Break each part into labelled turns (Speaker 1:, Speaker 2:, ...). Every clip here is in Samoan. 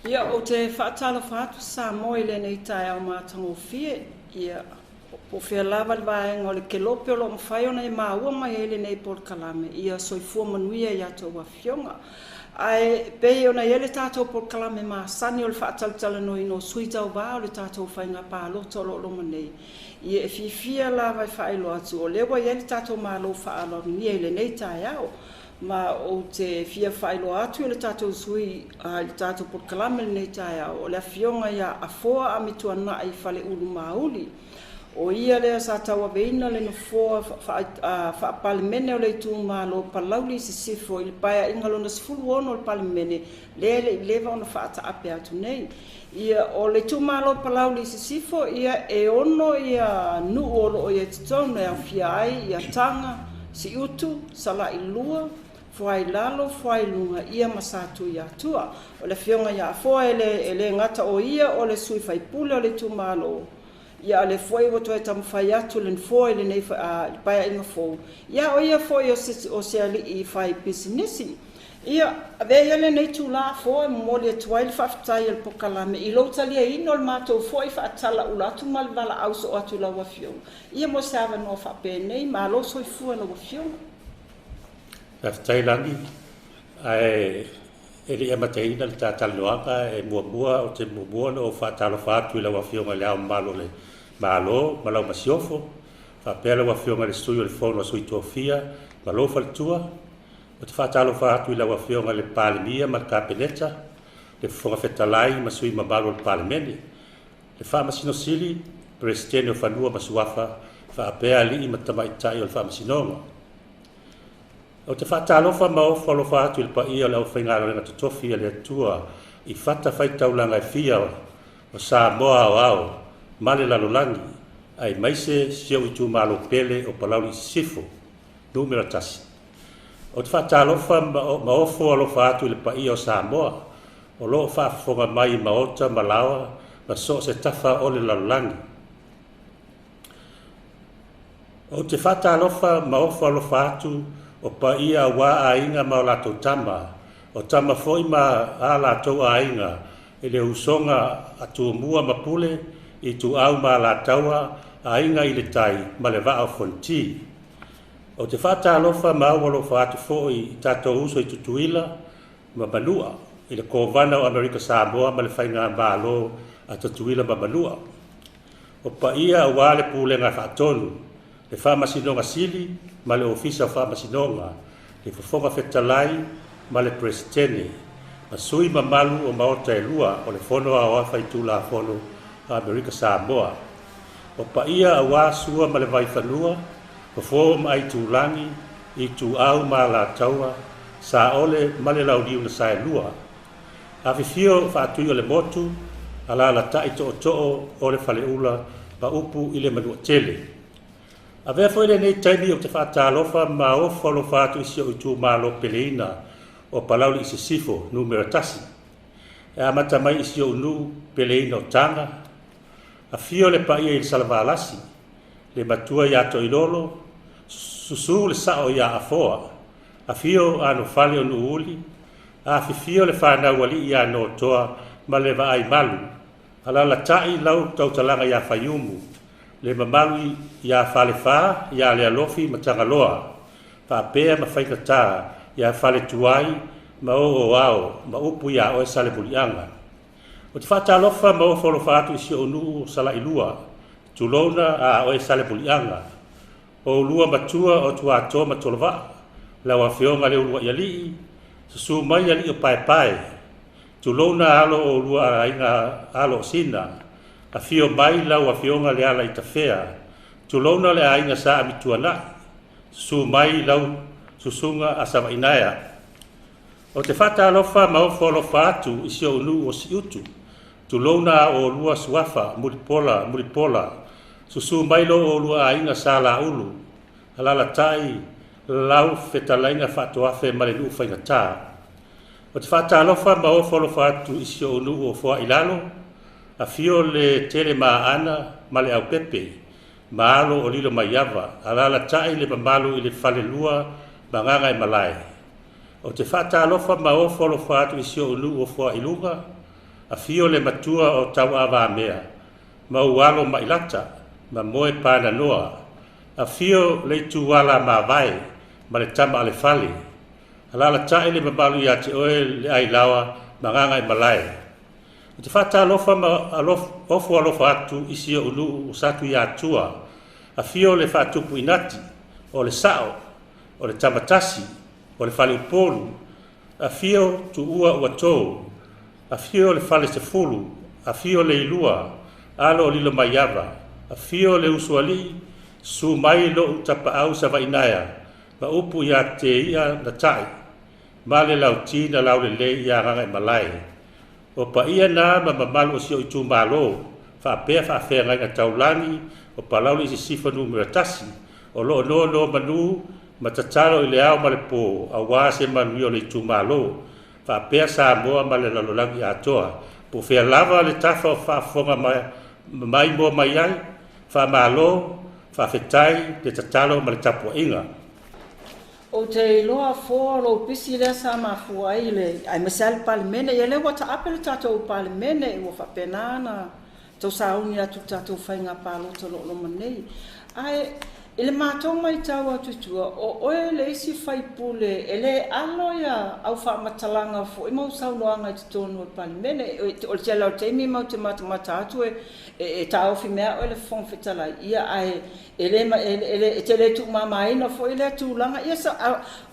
Speaker 1: Ia, ou te faatalofa atu Samoa i lenei taeao matagofie. Ia, po o fea lava le vaega o le kelope o lo o mafai ona e maua mai ai lenei polokalame, ia soifua manuia i a outou afioga. Ae pei ona i ai le tatou polokalame masani o le faatalatalanoaina o sui tauva o le tatou faiga palota o lo o loma nei, ia e fiafia lava e faailoa atu o lea ua i ai le tatou Malo faaaloalogia i lenei taeao. Ma ou te fia faailoa atu i le tatou sui i le tatou polokalame i lenei taeao, o le Afioga ia Afoa Amituanai Faleulu Mauli. O ia lea sa tauaveina le nofoa faa-Palemene o le itumalo o Palauli Sisifo i le Paeaiga Lona 16 o le Palemene, lea e le i leva ona faataape atu nei. Ia, o le itumalo o Palauli Sisifo, ia, e 6 nuu o lo o i ai i totonu e aofia ai Taga, Siutu, Salailua, Fuailalo, Fuailuga, ia ma Satuiatua. O le Afioga ia Afoa e le gata o ia o le sui faipule o le itumalo, ia a o lea foi ua toe taumafai atu le nofoa i lenei Paeaiga fou, ia o ia foi o se alii faipisinisi. Ia, avea ia lenei itula Afoa e momoli atu ai le faafetai a le polokalame i lou taliaina o le matou foi faatalaula atu ma le valaau soo atu i lau Afioga, ia mo se avanoa faapenei. Malo soifua i lau Afioga.
Speaker 2: Faafetai Lagi, ae e le i amataina le ta talanoaga e muamua ou te muamua ona ou faatalofa atu i lau Afioga i Le Ao Mamalu o le Malo ma lau Masiofo, faapea lau Afioga i le Sui o le Fono a Sui Tofia ma lou Faletua. Ou te faatalofa atu i lau Afioga i le Palemia ma le Kapeneta, le Fofoga Fetalai ma sui usufono mamalu o le Palemene, le Faamasino Sili, Peresetene o Fanua ma Suafa, faapea alii ma tamaitai o le Faamasinoga. Ou te faatalofa ma ofo alofa atu i le paia o le aufaigaluega totofi a le Atua i fatafaitaulaga e fia o Samoa aoao ma le lalolagi, aemaise si ou itumalo pele o Palauli i Sisifo, numera 1. Ou te faatalofa ma ofo alofa atu i le paia o Samoa o lo o faafofoga mai i maota ma laoa ma so o se tafa o le lalolagi. Ou te faatalofa ma ofo alofa atu o paia aua aiga ma o latou tama, o tama foi ma a latou aiga i le usoga a Tumua ma Pule, Ituau ma Alataua, Aiga i le Tai ma le Vaa o Fonoti. Ou te faatalofa ma aualofa atu foi i tatou uso i Tutuila ma Manua, i le Kovana o Amerika Samoa ma le Faigamalo a Tutuila ma Manua. O paia aua le Pulega Faatonu, le Faamasinoga Sili ma le Ofisa o Faamasinoga, le Fofoga Fetalai ma le Peresetene, ma sui mamalu o Maota e lua o le Fono Aoao Faitulafono a Amerika Samoa. O paia aua Sua ma le Vaifanua, Fofo ma Aitulagi, Ituau ma Alataua, Saole ma le Launiu na Saelua. Afifio Faatui o le Motu, alaalatai tootoo o le Faleula ma upu i le Manuatele. Avea foi lenei taimi ou te faatalofa ma ofo alofa atu i si ou itumalo peleina o Palauli i Sisifo, numera 1. E amata mai i si ou nuu peleina o Taga, afio le paia i le Salavalasi, le matua ia Toilolo, susu le sao ia Afoa, afio anofale o Nuuuli, afifio le fanau alii ia Notoa ma le Vaaimalu, alaalatai lau tautalaga ia Faiumu, le mamalu ia Falefa, ia Lealofi ma Tagaloa, faapea ma faigata ia Faletuai ma Ooao ma upu ia oe Salemuliaga. Ou te faatalofa ma ofo alofa atu i si ou nuu o Salailua, tulouna a oe Salemuliaga, o ulua matua o Tuatoa ma Tolovaa, lau Afioga le Uluai Alii, susu mai alii o Paepae, tulouna alo o ulua aiga alo o Sina, afio mai lau Afioga le ala i Tafea, tulouna le aiga Sa Amituanai, susu mai lau susuga a Savainaea. Ou te faatalofa ma ofo alofa atu i si ou nuu o Siutu, tulouna a oulua Suafa, Mulipola, Mulipola, susu mai lo oulua aiga Sa Laulu, alaalatai lau fetalaiga Faatoafe ma le nuu faigata. Ou te faatalofa ma ofo alofa atu i si ou nuu o Foailalo, afio le Tele Maaana ma le Aupepe, ma alo o Lilomaiava, alaalatai le mamalu i le Falelua ma Gagaemalae. Ou te faatalofa ma ofo alofa atu i si ou nuu o Foailuga, Afio le matua o Tauavamea ma ou alo Mailata ma Moe Pananoa. Afio le Ituala Mavae ma le tama a le fale. Alaalatai le mamalu ia te oe le Ailaoa ma Gagaemalae. Ou te faatalofa ma ofo alofa atu i si ou nuu o Satuiatua. Afio le Faatupu Inati, o le Sao, o le Tamatasi, o le Faleupolu. Afio Tuua Uatou, afio le Falesefulu, afio Leilua, alo o Lilomaiava, afio le Usoalii, susu mai lou tapaau Savainaea, ma upu ia te ia na tai, ma le lauti na laulelei ia Gagaemalae. O paia na ma mamalu o si ou itumalo, faapea faafeagaiga taulagi o Palauli i Sisifo Nu.1, o lo o nonomanu ma tatalo i le ao ma le po aua se manuia o le itumalo, faapea Samoa ma le lalolagi atoa. Po o fea lava le tafa o faafofoga maimoa mai ai, faamalo, faafetai le tatalo ma le tapuaiga.
Speaker 1: Ou te iloa fua o lou pisi lea sa mafua ai le aemaise lava le Palemene. Ia lea ua taape le tatou Palemene ua faapena ona tau sauni atu i le tatou faiga palota o lo o loma nei. Ae i le matou matau atu i tua, o oe le isi faipule e le alo ia au faamatalaga foi ma au saunoaga i totonu o le Palemene. O le tele lava o taimi matou te matamata atu e taofi mai lava oe e le Fofoga Fetalai, ia ae e le, e le, e te le tuumamaina foi lea tulaga. Ia,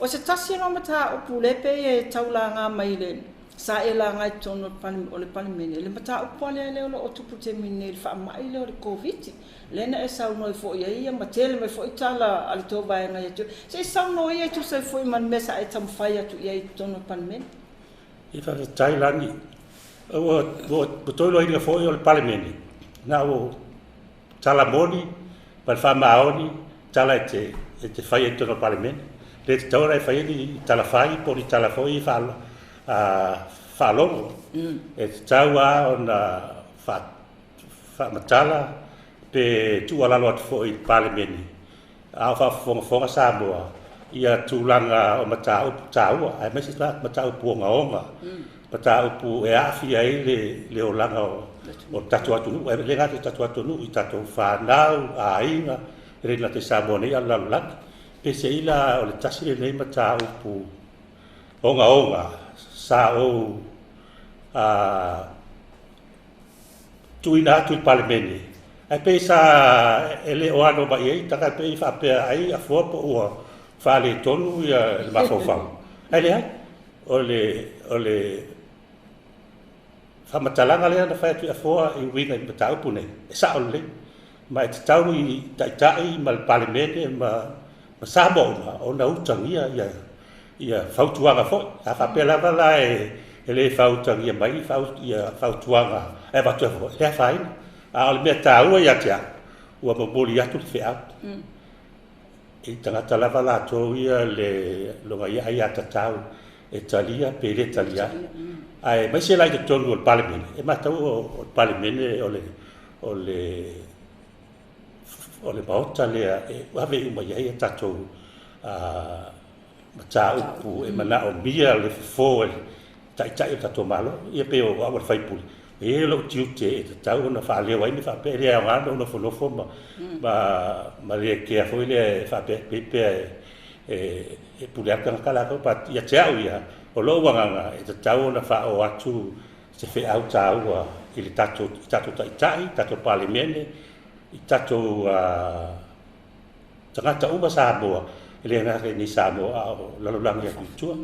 Speaker 1: o se tasi lena o mataupu lea e pei e tau laga mai le, sa e laga i totonu o le Palemene, le mataupu lava lea o lo o tupu i le taimi nei i le faamai lea o le Koviti. Lea na e saunoa ai foi i ai ma tele mai foi tala a le tou vaega ia te oe. Se i saunoa ia e tusa ai foi ma le mea sa e taumafai atu i ai i totonu o le Palemene.
Speaker 2: Ia faafetai Lani. Ua toe iloaina foi o le Palemene, na o tala moni ma le faamaoni tala e te faia i totonu o le Palemene. E le tatau ona e faia ni tala fai po o ni tala foi faalogo. E tatau lava ona faamatala pe tuualalo atu foi i le Palemene, a o faafofogafoga Samoa ia tulaga o mataupu taua, aemaise mataupu ogaoga, mataupu e aafia ai le olaga o le tatou atunuu, e le gata i le tatou atunuu, i tatou fanau, aiga, e le gata i Samoa nei a o le lalolagi. Peiseai la o le tasi lenei mataupu ogaoga sa ou tuuina atu i le Palemene, ae pei sa e le o ano mai ai tagata, pei faapea ai Afoa po ua faaletonu le mafaufau. Ae leai, o le faamatalaga lea na fai atu i Afoa e uiga i mataupu nei, e sao lelei, ma e tatau i Taitai ma le Palemene ma Samoa uma ona utagia ia fautuaga foi. A faapea lava la e le faautagia mai ia fautuaga e avatu e Afoa, e le afaina. A o le mea taua ia te au, ua momoli atu le feau i tagata lava latou ia le lona ia aiatatau e talia pe le talia ai. Aemaise la i totonu o le Palemene, e matau o le Palemene o le Maota lea e ave uma i ai a tatou mataupu e manaomia le fofo e Taitai o le tatou Malo. Ia pei o au o le sui usufono, e i ai lou tiute e tatau ona faaleo ai mea faapea, e le aoga ona ou nofonofo ma le kea foi lea e faapea pei pea e pule atu tagata latou. But ia te au ia, o lou agaga e tatau ona faaoo atu se feau taua i le tatou, i tatou Taitai, i tatou Palemene, i tatou tagata uma Samoa, e le gata i inei i Samoa a o lalolagi atu i tua.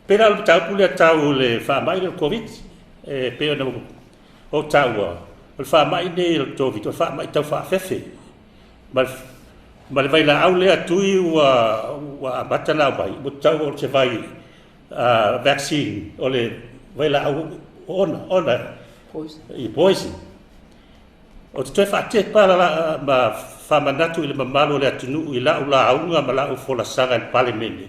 Speaker 2: Pei la o le mataupu lea tau le faamai lea o le Koviti, e pei ona ou taua, o le faamai lenei o le Koviti, o le faamai tau faafefe. Ma le vailaau lea tui ua amata ona aumai, ua tau o se vai vaccine, o le vailaau ona i poison. Ou te toe faatepa ma faamanatu i le mamalu o le atunuu i lau lauga ma lau folasaga i le Palemene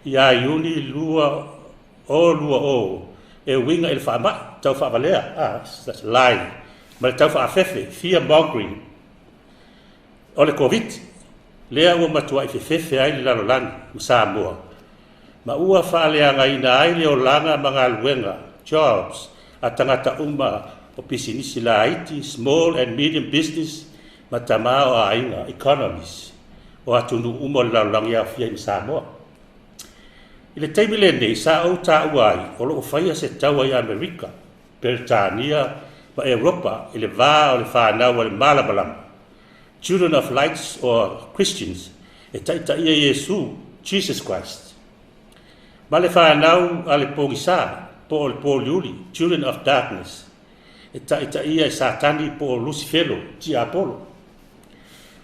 Speaker 2: ia Iuni 2020 e uiga i le faamai tau faavalea, lai, ma le tau faafefe, fear mongering, o le Koviti, lea ua matuai fefefe ai le lalolagi ma Samoa, ma ua faaleagaina ai le olaga ma galuega, jobs, a tagata uma o pisinisi laiti, small and medium business, ma tamaoaiga, economies, o atunuu uma o le lalolagi e aofia ai ma Samoa. I le taimi lenei sa ou taua ai, o lo o faia se taua i Amerika, Peretania ma Europa i le va o le fanau a le malamalama, Children of Lights or Christians, e taitaia e Iesu, Jesus Christ, ma le fanau a le pogisa po o le pouliuli, Children of Darkness, e taitaia e Satani po o Lusifelo, Tiapolo.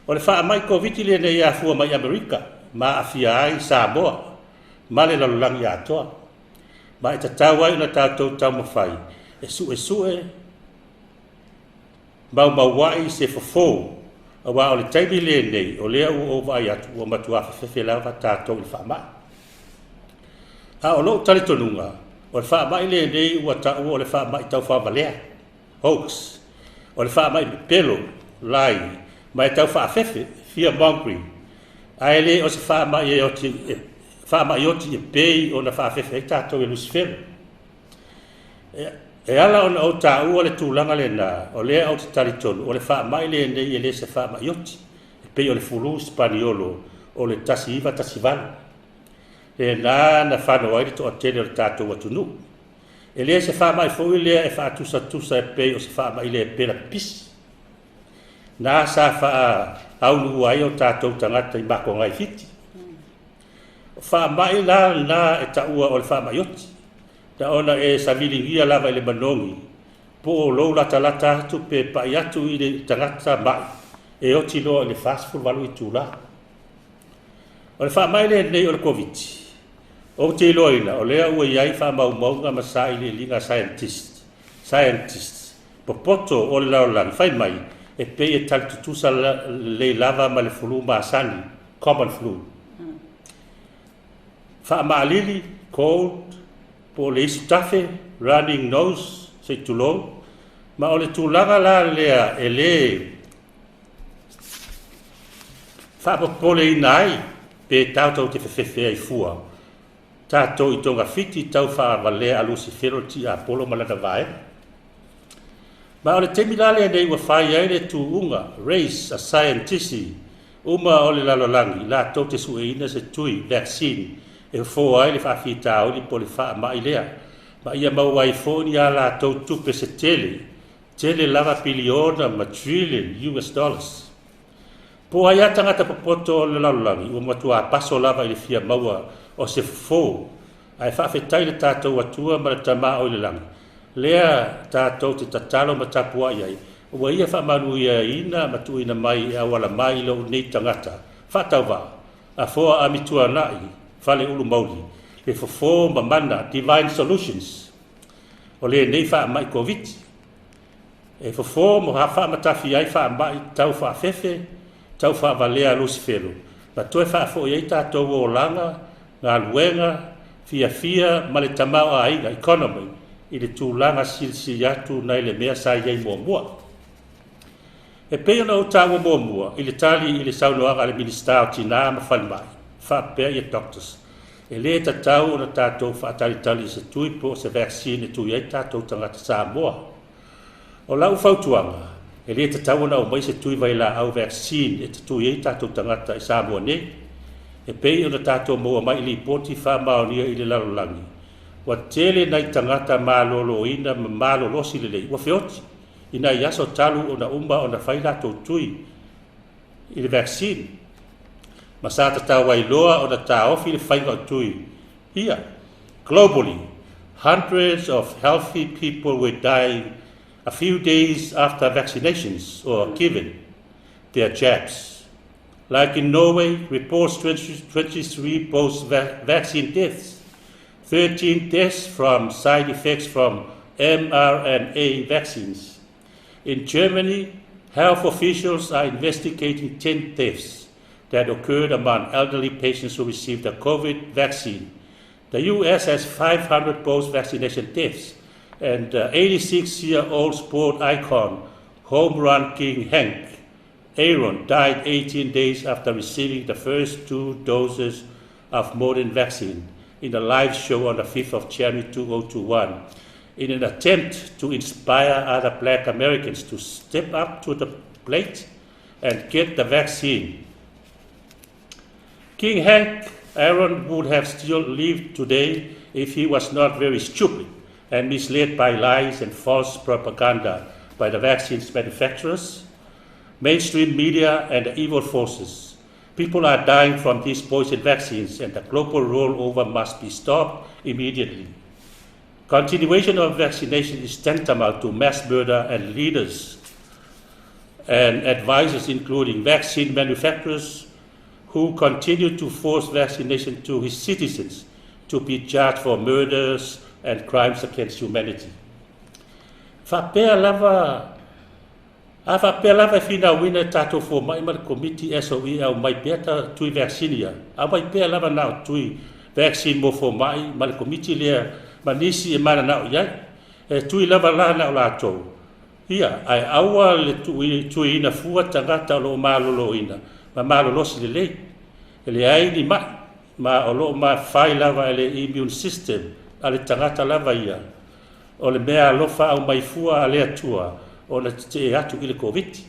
Speaker 2: O le faamai Koviti lenei e afua mai Amerika ma aafia ai Samoa ma le lalolagi atoa. Ma e tatau ai ona tatou taumafai e suesue maumauai se fofo, aua o le taimi lenei o lea ua ou vaai atu ua matua fefefe lava tatou i le faamai. A o lou talitonuga, o le faamai lenei ua taua o le faamai taufaavalea, hoax, o le faamai pepelo, lie, ma e tau faafefe, fear mongering, ae le o se faamai e oti, e, faamai oti e pei ona faafefe ai tatou e Lusifelo. E ala ona ou taua le tulaga lena, o lea ou te talitonu, o le faamai lenei e le se faamai oti, e pei o le fulu Sipaniolo o le 1918. Lena na fano ai le toatele o le tatou atunuu. E le se faamai foi lea e faatusatusa e pei o se faamai le pela pipisi. Na sa faaaunuu ai o tatou tagata i makoga i Fiti. O faamai la na e taua o le faamai oti, na ona e saviligia lava i le manogi, po o lou latalata atu pe pai atu i le tagata mai, e oti loa i le 48 itula. O le faamai lenei o le Koviti, ou te iloaina o lea ua i ai faamaumauga ma sailiiliga a scientists popoto o le lalolagi, fai mai e pei e tali tutusa lelei lava ma le fulu masani, common flu. Faamaalili, cold, po o le isu tafe, running nose, se i tulou, ma o le tulaga la lea e le faapopoleina ai pe tatou te fefefe ai fua tatou i togafiti tau faavalea a Lusifelo le Tiapolo ma lana vaega. Ma o le taimi la lenei ua fai ai le tuuga, race, a scientist uma o le lalolagi latou te sueina se tui, vaccine, e fofo ai le faafitauli po o le faamai lea, ma ia maua ai foi ni a latou tupe se tele, tele lava piliona ma trillion US dollars. Po o ai lava tagata popoto o le lalolagi ua matua paso lava i le fia maua o se fofo, ae faafetai i le tatou Atua ma le Tama o i le lagi, lea tatou te tatalo ma tapuai ai, ua ia faamanuiaina ma tuuina mai e auala mai i lou nei tagata faatauvaa, Afoa Amituanai, Faleulu Mauli, le fofo ma mana, divine solutions, o lenei faamai Koviti. E fofo ma faamatafi ai faamai tau faafefe, tau faavalea a Lusifelo, ma toe faafoi ai tatou olaga, galuega, fiafia ma le tamaoaiga, economy, i le tulaga silisili atu nai le mea sa i ai muamua. E pei ona ou taua muamua i le tali i le saunoaga a le Minisita o Tina ma Falemai, faapea ia doctors, e le tatau ona tatou faatalitali i se tui po o se vaccine e tui ai tatou tagata Samoa. O lau fautuaga, e le tatau ona aumai se tui vailaau vaccine e tatui ai tatou tagata i Samoa nei. E pei ona tatou maua mai i lipoti faamaonia i le lalolagi, ua tele nai tagata maloloina ma malolosi lelei ua feoti i nai aso talu ona uma ona fai latou tui i le vaccine, ma sa tatau ai loa ona taofi le faiga o tui ia. Globally, hundreds of healthy people were dying a few days after vaccinations or given their jabs. Like in Norway, reports 23 post-vaccine deaths, 13 deaths from side effects from mRNA vaccines. In Germany, health officials are investigating 10 deaths that occurred among elderly patients who received the COVID vaccine. The US has 500 post-vaccination deaths, and 86-year-old sport icon, home run king Hank Aaron, died 18 days after receiving the first 2 doses of modern vaccine in a live show on the 5th of January 2021. in an attempt to inspire other black Americans to step up to the plate and get the vaccine. King Hank Aaron would have still lived today if he was not very stupid and misled by lies and false propaganda by the vaccine's manufacturers, mainstream media, and the evil forces. People are dying from these poison vaccines, and the global rollover must be stopped immediately. Continuation of vaccination is tantamount to mass murder, and leaders and advisors, including vaccine manufacturers, who continue to force vaccination to his citizens, to be charged for murders and crimes against humanity. Faapea lava, a faapea lava e finauina e tatou fomai ma le Komiti SOE e aumai pea ta tui vaccine ia, aumai pea lava na o tui vaccine mo fomai ma le Komiti lea ma nisi e mananao i ai. E tui lava la na o latou. Ia, ae aua le tuuina fua tagata o lo o maloloina ma malolosi lelei. E leai ni mai, ma o lo o mafai lava e le immune system a le tagata lava ia o le meaalofa aumai fua a le Atua ona tetee atu i le Koviti.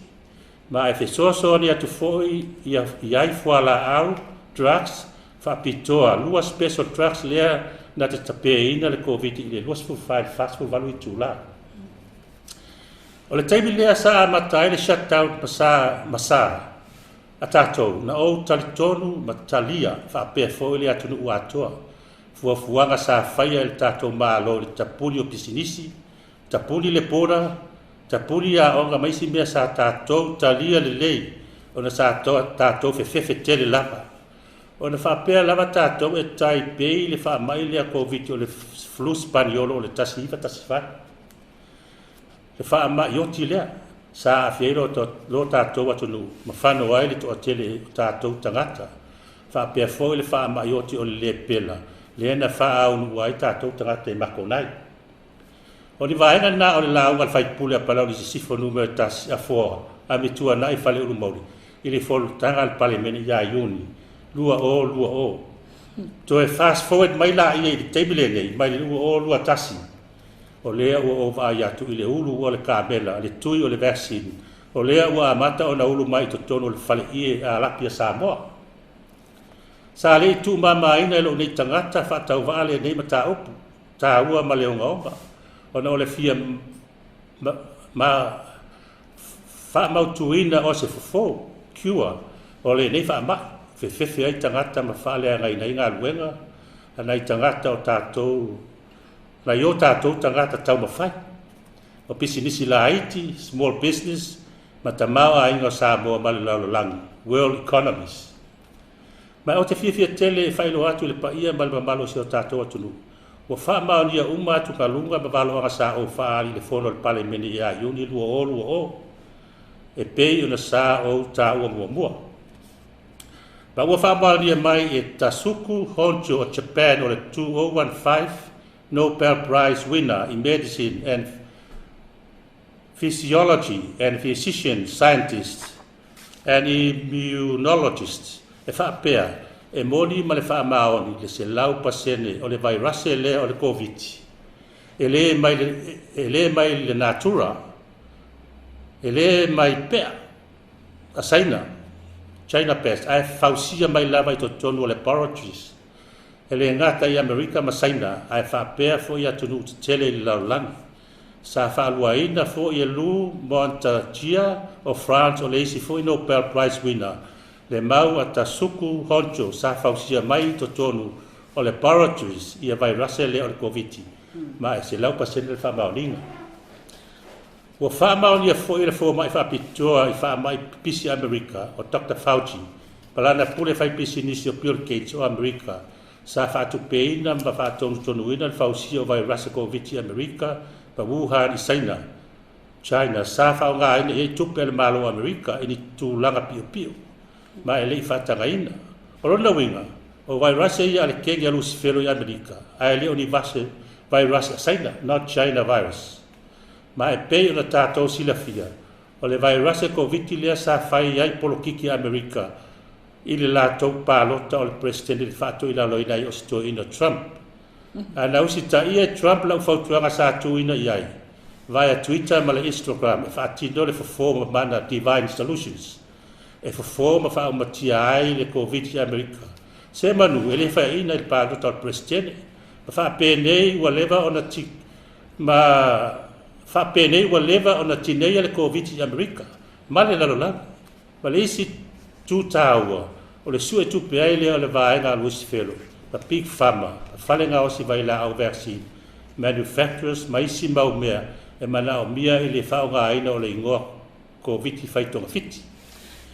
Speaker 2: Ma e fesoasoani atu foi i ai fualaau, drugs, faapitoa, lua special drugs lea na te tapeina le Koviti i le 24 i le 48 itula. O le taimi lea sa amata ai le shutdown ma sa a tatou na ou talitonu ma talia faapea foi le atunuu atoa fuafuaga sa faia e le tatou Malo i le tapuni o pisinisi, tapuni le border, tapuni aoga ma isi mea sa tatou talia lelei ona sa tatou fefefe tele lava. Ona faapea lava tatou e tai pei le faamai lea Koviti o le flu Spaniolo o le 1918. Le faamai oti lea sa aafia ai lo tatou atunuu ma fano ai le toatele o tatou tagata. Faapea foi le faamai oti o le lepela lea na faaaunuu ai tatou tagata i Makonai. O ni vaega na o le lauga a le faipule a Palauli Sisifo Nu.1 Afoa Amituanai Faleulu Mauli i le fonotaga a le Palemene ia Iuni 2020. Toe fast forward mai laia i le taimi lenei mai le 2021, o lea ua ou vaai atu i le ulu o le kamela, le tui o le vaccine, o lea ua amata ona ulu mai i totonu o le faleie a lapi a Samoa. Sa le i tuumamaina e lou nei tagata faatauvaa lenei mataupu taua ma le ogaoga, ona o le fia ma faamautuina o se fofo, cure, o lenei faamai, fefefe ai tagata ma faaleagaina ai galuega a nai tagata o tatou, nai o tatou tagata taumafai, o pisinisi laiti, small business, ma tamaoaiga o Samoa ma le lalolagi, world economies. Ma ou te fiafia tele e faailoa atu i le paia ma le mamalu o si o tatou atunuu, ua faamaonia uma atugaluga ma valoaga sa ou faaali i le fono a le Palemene ia Iuni 2020, e pei ona sa ou taua muamua. Ma ua faamaonia mai e Tasuku Honjo o Japan o le 2015 Nobel Prize winner in Medicine and Physiology and physician scientist and immunologist e faapea, e moni ma le faamaoni le 100% o le vairase lea o le Koviti e le mai le, e le mai le natura, e le mai pea a Saina, China pest, ae fausia mai lava i totonu o laboratories e le gata i Amerika ma Saina, ae faapea foi atunuu tetele i le lalolagi. Sa faaluaina foi e Lou Montagier o France o le isi foi Nobel Prize winner le mau a Tasuku Honjo sa fausia mai i totonu o laboratories ia vairase lea o le Koviti, ma e 100% le faamaoniga. Ua faamaonia foi e le fomai faapitoa i faamai pipisi Amerika o Dr. Fauci ma lana pule faipisinisi o Bill Gates o Amerika sa faatupeina ma faatonutonuina le fausia o vairase Koviti i Amerika ma Wuhan i Saina, China, sa faaaogaina i ai tupe a le Malo o Amerika i ni tulaga piopio ma e le i faatagaina. O lona uiga, o vairase ia a le kegi a Lusifelo i Amerika, ae le o ni vase vairase a Saina, not China virus. Ma e pei ona tatou silafia, o le vairase Koviti lea sa fai ai polokiki a Amerika i le latou palota o le Peresetene i le faatoilaloina ai o si toeaina Trump. Ae na usitaia e Trump lau fautuaga sa tuuina i ai via Twitter ma le Instagram e faatino le fofo mamana Divine Solutions e fofo ma faaumatia ai le Koviti i Amerika. Se manu e le faiaina i le palota o le Peresetene ma faapenei ua leva ona ti ma faapenei ua leva ona tineia le Koviti i Amerika ma le lalolagi. Ma le isi itu taua, o le suetupe ai lea o le vaega a Luisifelo ma Big Pharma, ma fale gaosi vailaau vaccine manufacturers ma isi mau mea e manaomia i le faaaogaina o le igoa Koviti fai togafiti.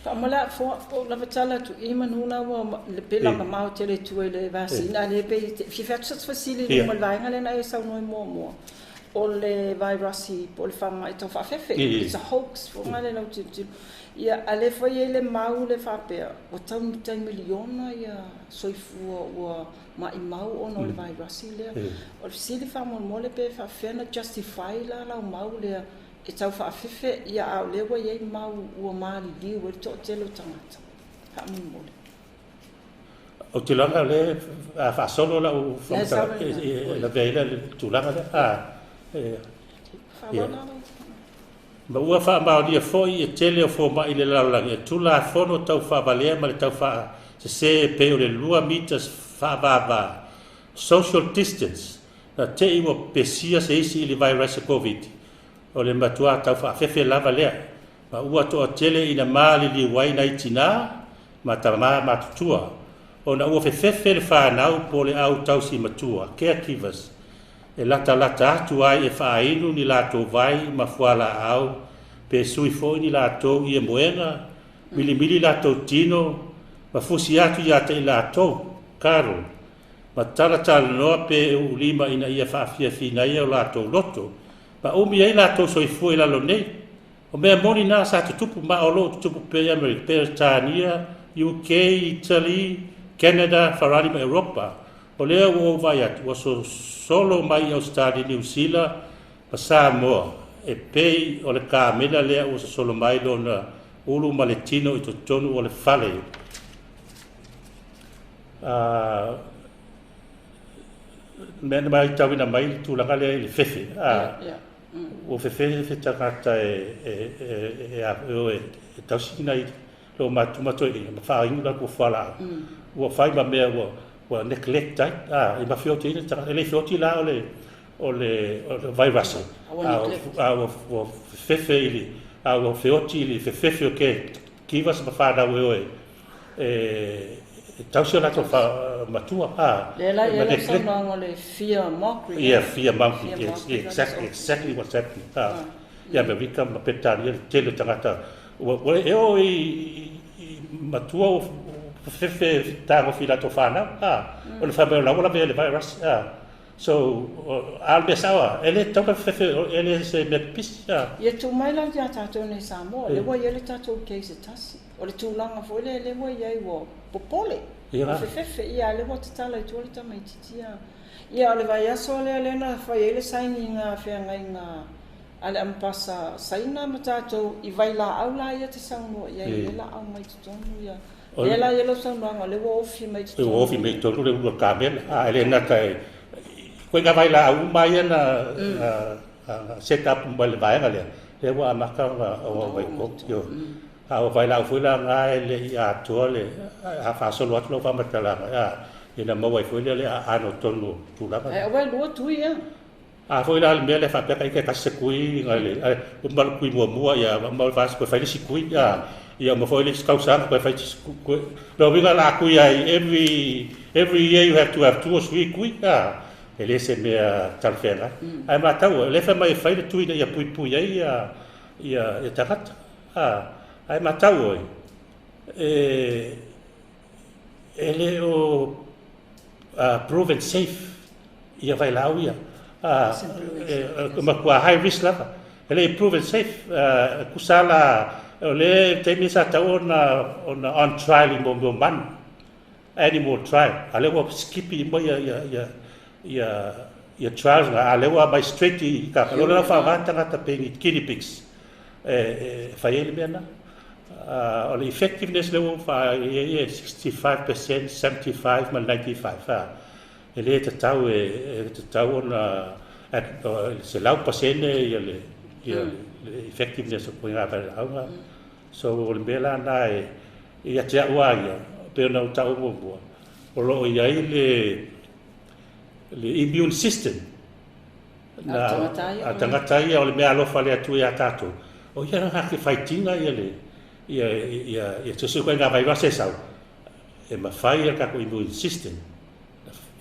Speaker 1: Faamalafoa, o lava tala atu i manu la ua le pela mamao tele i tua i le vaccine, a le pei te fia atu sa fesili i luma o le vaega lea na e saunoa muamua, o le vairasi po o le faamai tau faafefe, it's a hoax fo nga le lau tilotilo. Ia, a le foi ai le mau le faapea, ua tau ni tai miliona ia soifua ua maimau ona o le vairasi lea. O le fesili faamolemole pe faafefea na justify la lau mau lea e tau faafefe, ia a o lea ua i ai mau ua maliliu ai le toatele o tagata. Faamolemole.
Speaker 2: Ou te iloa o lea a faasolo lau faamatalaga e lavea ai le tulaga lea. Ma ua faamaonia foi e tele o fomai i le lalolagi e Tulafono tau faavalea ma le tau faasese e pei o le 2 meters faavava, social distance, na te i ua pesia se isi i le vairaisi Koviti. O le matuā tau faafefe lava lea, ma ua toatele ina maliliu ai nai tinā ma tamā matutua, ona ua fefefe le fanau po o le au tausi matua, caregivers, e latalata atu ai e faainu ni latou vai ma fualaau pe sui foi ni latou ie moega, milimili latou tino ma fusi atu ia te i latou, cuddle, ma talatalanoa pe uulima ina ia faafiafiina ai o latou loto, ma umi ai latou soifua i lalo nei. O mea moni na sa tutupu ma o loo tutupu pea i Amerika, Peretania, UK, Italy, Canada, Farani ma Europa. O lea ua ou vaai atu ua sosolo mai i Ausetalia, Niu Sila ma Samoa e pei o le kamela lea ua sosolo mai lona ulu ma le tino i totonu o le fale. Mea na matauina mai le tulaga lea i le fefe. Ua fefefe tagata e tausi nai loo matua toeaiina ma faainu latou fualaau. Ua fai ma mea ua neglect ai, e mafeotiaina le tagata. E le feoti la o le virus, a ua fefefe i le, a ua feoti i le fefefe o caregivers ma fanau e o e tausi o latou matua.
Speaker 1: Lea la i ai lau saunoaga o le fear mongering.
Speaker 2: Yeah, fear mongering. Yes, exactly what's happening. I Amerika ma Peretania le tele o tagata ua e oo i matua ua fefefe tagofi i latou fanau, ona fai mai o la ua lavea i le virus. So, a o le mea sao, e le tatau ona fefefe, e le se mea pipisi.
Speaker 1: Ia tuu mai la ia tatou nei i Samoa, lea ua i ai le tatou case e tasi. O le tulaga foi lea lea ua i ai ua popole, ua fefefe, ia a o lea ua tatala i tua le tamaitiiti. Ia o le vaiaso lea lea na fai ai le sainiga feagaiga a le Amepasa Saina ma tatou i vailaau la ia te saunoa i ai, lea la aumai i totonu ia. Lea la i ai lau saunoaga, lea ua ofi mai i totonu.
Speaker 2: Ua ofi mai i totonu le ulu o le kamela. A e le gata e ituaiga vailaau uma ia na set up uma i le vaega lea, lea ua amata ona aumai i totonu. A o vailaau foi la na e le i atoa le, a faasolo atu lau faamatalaga, ina maua ai foi lea le aano tonu o tulaga.
Speaker 1: Ae aua e lua tui a.
Speaker 2: A foi la le mea lea faapea ka ita e tasi se kui na le uma le kui muamua ia uma le vaiaso toe fai le isi kui a ia uma foi le isi tausaga toe fai isi kui. Lona uiga la kui ai every year you have to have two or three kui a e le se mea talafeagai. Ae matau o lea e fai mai e fai le tui ina ia puipui ai ia tagata a ae matau oi e le o proven safe ia vailaau ia. E matua high risk lava. E le i proven safe. E tusa la, o le taimi sa tatau ona on trial i mea o manu, animal trial. A lea ua skipi uma ia trials na, a lea ua aumai straight i tagata. O lea la ua faaaoga tagata pei ni guinea pigs e fai ai le mea lena. O le effectiveness lea ua faaiai e 65%, 75 ma le 95. E le tatau e tatau ona 100% ia le effectiveness o ituaiga vailaau. So o le mea la lena e ia te au lava ia, pei ona ou taua muamua, o lo o i ai le immune system a tagata ia, o le meaalofa a le Atua ia tatou, o ia na te fight ina ia le ia ia ia so o se ituaiga vairasi e sau, e mafai e le tatou immune system,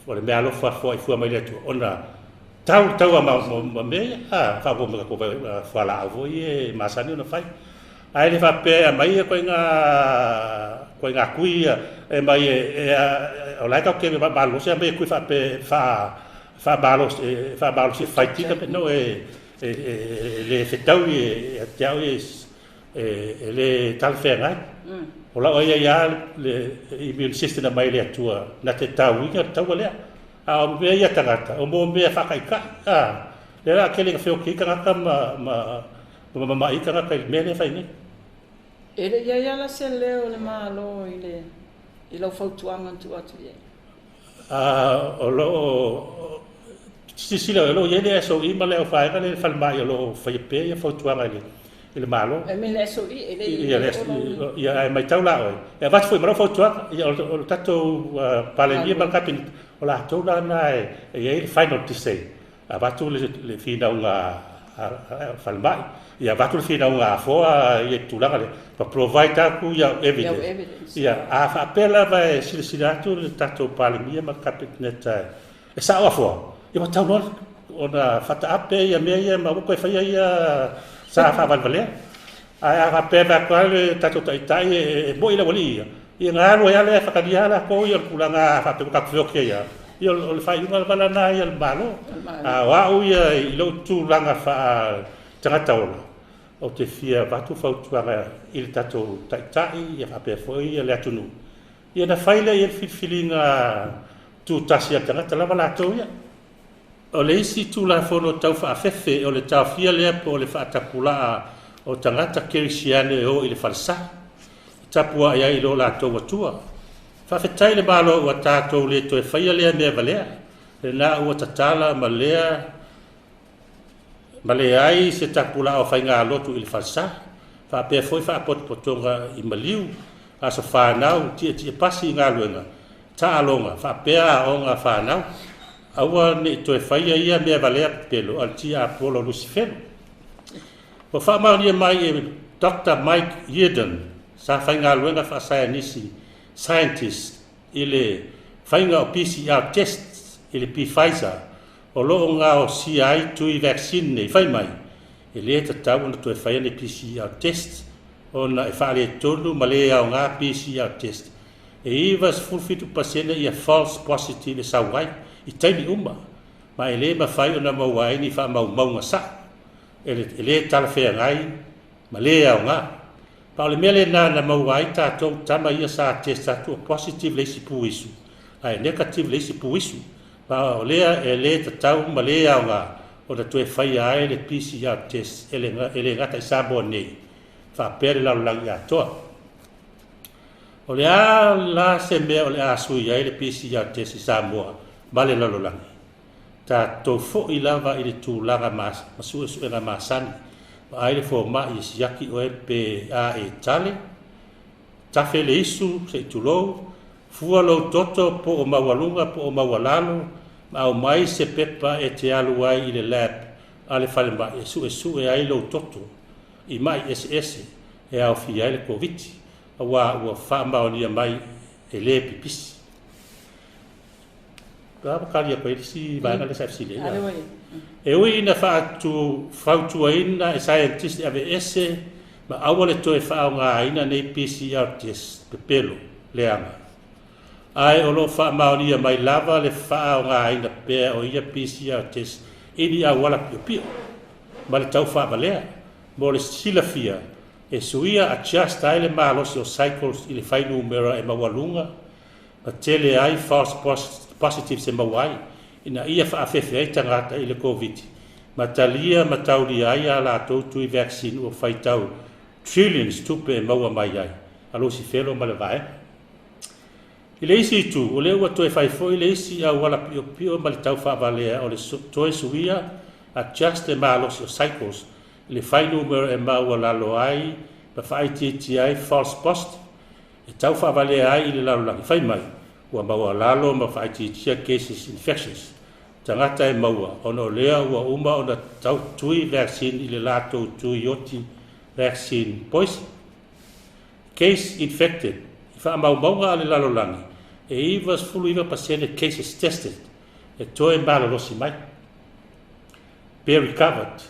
Speaker 2: o le meaalofa foai fua mai le Atua, ona tau le taua ma mea ia, a faaopoopo ma tatou fualaau foi ia e masani ona fai. Ae le faapea e aumai ia ituaiga tui ia e aumai o la e tatou te malolosi aumai e tui faapea e faamalosi e fight ina, no, e le fetaui ia te au ia, e le talafeagai. O lau ai ai lava le immune system na mai le Atua na te tauina le taua lea. A o mea ia tagata, o mo mea faataitai. A, lea la tele ina feoti ai tagata ma mamai ai tagata i le mea lea e fai nei.
Speaker 1: E le i ai lava la se leo o le Malo i le i lau fautuaga na tuu atu i ai?
Speaker 2: O lo o silasila, o lo o i ai le SOE ma le aufaega lea i le falemai o lo o faia pea ia fautuaga i le Malo.
Speaker 1: I mean le SOE, e le i
Speaker 2: Ia, ae matau la oe, e avatu foi ma lau fautuaga, ia o le tatou Palemia ma le Kapeneta, o latou la na e i ai le final say. Avatu le finauga a falemai, ia avatu le finauga a afoa ia i le tulaga lea, ma provide atu ia evidence. Ia, a faapea lava e silasila atu le tatou Palemia ma le Kapeneta e sao afoa, ia ua tatau loa ona faataape ia mea ia ma aua toe faia ia sa faavalevalea. Ae a faapea e vaai atu lava le tatou taitai e moi le aualii ia, ia ona alu ai lava lea e faatalia lava latou ia o le tulaga faapea ua tatou feoti ai lava, ia o le faaiuga lava lena ia a le Malo. A o au ia i lou tulaga faa-tagata ola, ou te fia avatu fautuaga i le tatou taitai ia faapea foi le atunuu, ia ona fai lea i ai le filifiliga tutasi a le tagata lava latou ia. O le isi Tulafono tau faafefe o le taofia lea po o le faatapulaa o tagata kerisiano e o i le falesa e tapuai ai i lo latou Atua. Faafetai i le Malo ua tatou le toe faia lea mea valea, lena ua tatala ma lea ma leai se tapulaa o faigalotu i le falesa, faapea foi faapotopotoga i maliu, aso fanau, tietie pasi i galuega, taaloga, faapea aoga a fanau. Aua ne i toe faia ia mea valea pepelo a le tiapolo Lusifelo. Ua faamaonia mai e Doctor Mike Yeadon, sa faigaluega faasaianisi, scientist, i le faiga o PCR tests i le Pfizer o lo o gaosia ai tui vaccine nei, fai mai, e le tatau ona toe faia ni PCR test ona e faaletonu ma le aoga PCR test. E 97% ia false positive e sau ai i taimi uma ma e le mafai ona maua ai ni faamaumauga sa'o e le talafeagai ma le aoga. Ma o le mea lena na maua ai tatou tama ia sa test atu o positive le isi puisu ae negative le isi puisu, ma o lea e le tatau ma le aoga ona toe faia ai le PCR test e le gata i Samoa nei faapea le lalolagi atoa. O le a la se mea o le a sui ai le PCR test i Samoa ma le lalolagi? Tatou foi lava i le tulaga ma suesuega masani, vaai le fomai e siaki oe pe a e tale, tafe le isu se i tulou, fua lou toto po o maualuga po o maualalo, ma aumai se pepa e te alu ai i le lab a le falemai e suesue ai lou toto i mai eseese e aofia ai le Koviti, aua ua faamaonia mai e le pipisi. A ua tali atu ai le isi vaega lea sa e fesili ai. E ui ina fautuaina e scientist e aveese ma aua le toe faaaogaina nei PCR test pepelo leaga, ae o lo o faamaonia mai lava le faaaogaina pea o ia PCR test i ni auala piopio ma le taufaavalea. Mo le silafia, e suia adjust ai le malosi o cycles i le fuainumera e maualuga ma tele ai false positives e maua ai, ina ia faafefe ai tagata i le Koviti ma talia ma taulia ai a latou tui vaccine ua faitau trillions tupe e maua mai ai a Lusifelo ma le vaega. I le isi itu, o lea ua toe fai foi le isi auala piopio ma le tau faavalea o le toe suia, adjust, le malosi o cycles i le fuainumera e maualalo ai ma faaitiitia ai false positive e tau faavalea ai i le lalolagi fai mai ua maualalo ma faaitiitia cases infections tagata e maua ona o lea ua uma ona tau tui vaccine i le latou tui oti vaccine poison. Case infected i faamaumauga a le lalolagi e 99% cases tested e toe malolosi mai pe recovered.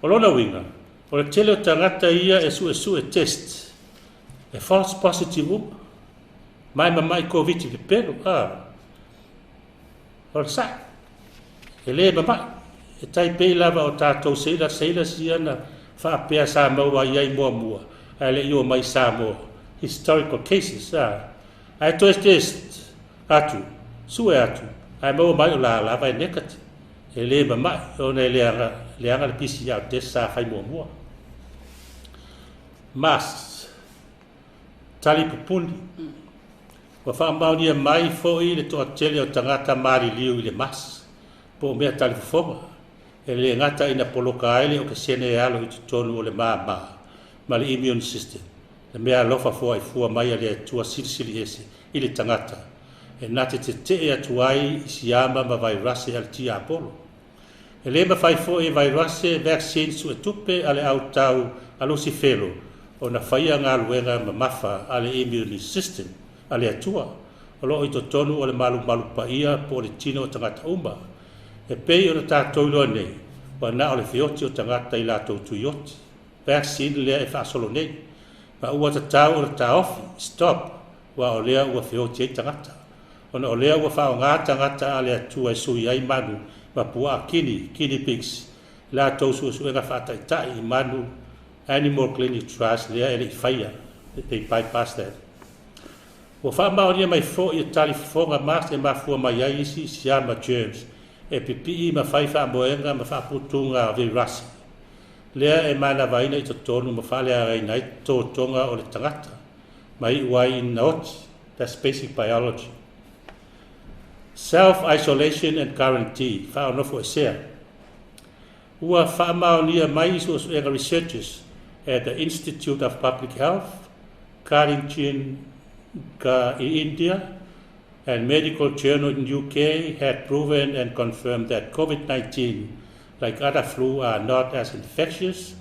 Speaker 2: O lona uiga, o le tele o tagata ia e suesue test e false positive uma ma e mamai Koviti pepelo a o le saʻo e lē mamaʻi e tai pei lava o tatou seila sailors ia na faapea sa maua ai ai muamua ae leʻi o mai Samoa, historical cases a ae toe test atu sue atu ae maua mai o la lava e negative e lē mamaʻi ona e leaga leaga le PCR test sa fai muamua. Masks, tali pupuni. Ua faamaonia mai foi le toatele o tagata maliliu i le mask po o mea talifofoga e le gata ina poloka ai le okesene e alo i totonu o le māmā ma le immune system, le mea alofa foaifua mai a le Atua silisili ese i le tagata e na te tetee atu ai i siama ma vairase a le tiapolo. E lē mafai foi e vairase vaccine suetupe a le autau a Lusifelo ona faia galuega mamafa a le immune system a le Atua o loo i totonu o le malumalu paia po o le tino o tagata uma. E pei ona tatou iloa nei, ua na o le feoti o tagata i latou tuioti vaccine lea e faasolo nei, ma ua tatau ona taofi, stop, aua o lea ua feoti ai tagata. Ona o lea ua faaaoga tagata a le Atua e sui ai manu ma puaa kini, guinea pigs, i latou suesuega faataitai i manu, animal clinic trials lea e le i faia, they bypass that. Ua faamaonia mai foi e tali fofoga mask e mafua mai ai isi siama germs e pipii ma fai faamoega ma faaputuga vairasi lea e manavaina i totonu ma faaleagaina ai totoga o le tagata ma iu ai ina oti. That's basic biology. Self isolation and quarantine, faaonofo esea. Ua faamaonia mai i suesuega researchers at the Institute of Public Health, Kalinga in India, and Medical Journal in UK had proven and confirmed that COVID-19, like other flu, are not as infectious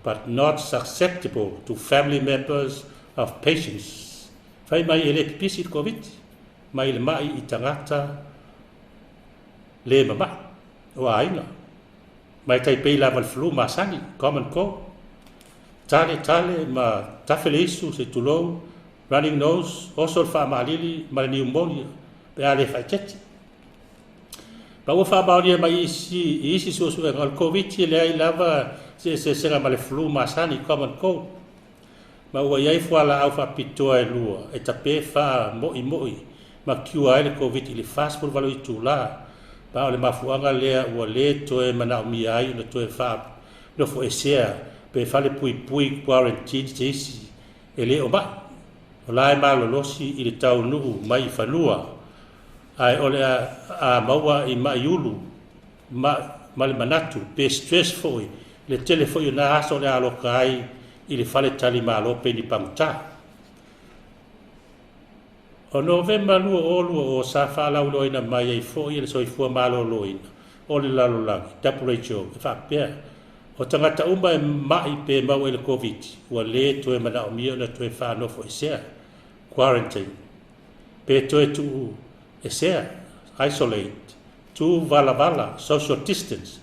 Speaker 2: but not susceptible to family members of patients. Fai mai e le pipisi le Covid mai le mai i tagata le mamaʻi o aiga. Mai tai pei lava le flu masani, common cold. Tale tale ma tafe le isu se tulou, running nose, oso le faamalili ma le pneumonia pe a le faaeteete. Ma ua faamaonia mai isi i isi suesuega o le Koviti e leai lava se eseesega ma le flu masani, common cold. Ma ua i ai fualaau faapitoa e lua e tape faamoʻimoʻi ma cure ai le Koviti i le 48 itulā, ma o le mafuaaga lea ua lē toe manaomia ai ona toe faanofo esea pe fale puipui, quarantine, se isi e lē o maʻi o la e malolosi i le taunuu mai i fanua ae o le a maua i maʻi ulu ma, ma le manatu pe stress foi le tele foi o na aso o le aloka ai i le fale tali malo pe ni pagutā. O Novema 2020 sa faalauiloaina mai ai foi e le Soifua Maloloina o le Lalolagi, WHO, e faapea, o tagata uma e maʻi pe maua i le Koviti ua lē toe manaomia ona toe faanofo esea, quarantine, pe toe tuu esea, isolate, tuvalavala, social distance,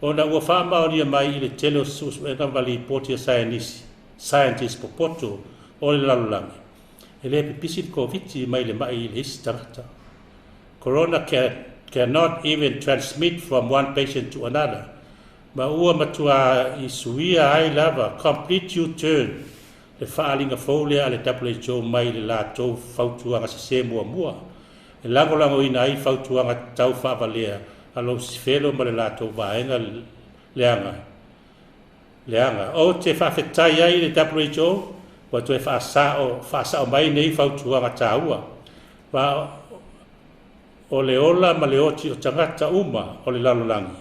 Speaker 2: ona ua faamaonia mai i le tele o suesuega ma lipoti a saienisi, scientist popoto o le lalolagi e lē pipisi le Koviti mai le maʻi i le isi tagata. Corona cannot even transmit from one patient to another. Ma ua matuā i suia ai lava, complete U-turn, le faaaliga fou lea a le WHO mai le latou fautuaga sesē muamua e lagolagoina ai fautuaga tau faavalea a Lusifelo ma le latou vaega leaga leaga. Ou te faafetai ai i le WHO ua toe faasao, faasao mai nei fautuaga taua. Ma o le ola ma le oti o tagata uma o le lalolagi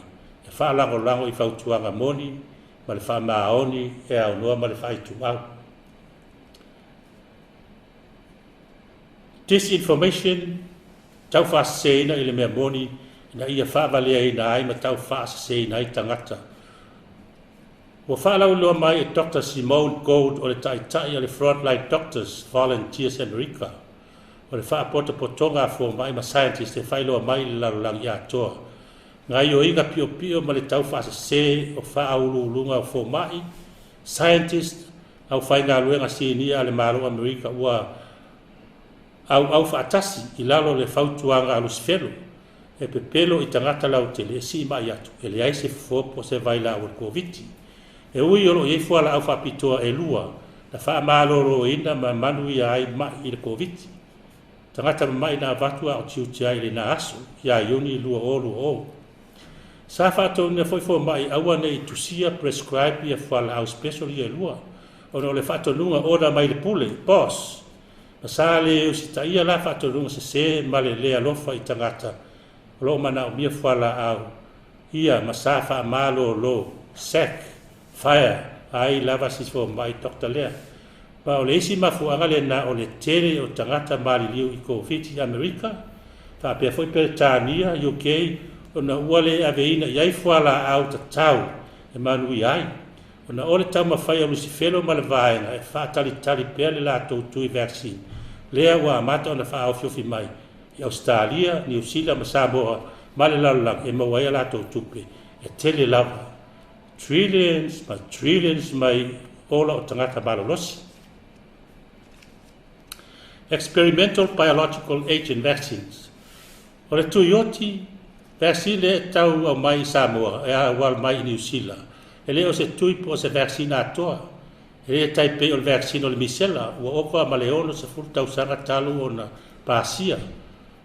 Speaker 2: e faalagolago i fautuaga moni ma le faamaoni e aunoa ma le faaituau. Disinformation, taufaseseina i le mea moni ina ia faavaleaina ai ma taufaaseseina ai tagata. Ua faalauiloa mai e Doctor Simone Gold o le taitai o le Frontline Doctors Volunteers America, o le faapotopotoga a fomai ma scientists e faailoa mai i le lalolagi atoa gaoioiga piopio ma le taufaasese o faauluuluga o fomai, scientists, aufaigaluega sinia a le Malo o Amerika ua auau faatasi i lalo o le fautuaga a Lusifelo e pepelo i tagata lautele e siimai atu e leai se fofo po o se vailaau o le Koviti. E ui o lo o i ai fualaau faapitoa e lua na faamaloloina ma manuia ai mai i le Koviti, tagata mamai na avatu a o tiute ai i lena aso ia Iuni 2020. Sa faatonuina foi fomai aua ne i tusia, prescribe, ia fualaau special ia e lua ona o le faatonuga order mai le pule, boss, ma sa le usitaia la faatonuga sese ma le le alofa i tagata o lo o manaomia fualaau ia ma sa faamalolo, sack, fire, ai lava si fomai doctor lea. Ma o le isi mafuaaga lena o le tele o tagata maliliu i Koviti i Amerika, faapea foi Peretania, UK, ona ua le aveina i ai fualaau tatau e manuia ai, ona o le taumafai a Lusifelo ma le vaega e faatalitali pea le latou tui vaccine lea ua amata ona faaofiofi mai i Ausetalia, Niu Sila ma Samoa ma le lalolagi e maua ai a latou tupe e tele lava, trillions ma trillions mai ola o tagata malolosi. Experimental Biological Agent Vaccines. O le tui oti, vaccine lea e tau aumai i Samoa e auala mai i Niu Sila, e le o se tui po o se vaccine atoa. E le tai pei o le vaccine o le misela ua ova ma le 60 tausaga talu ona pasia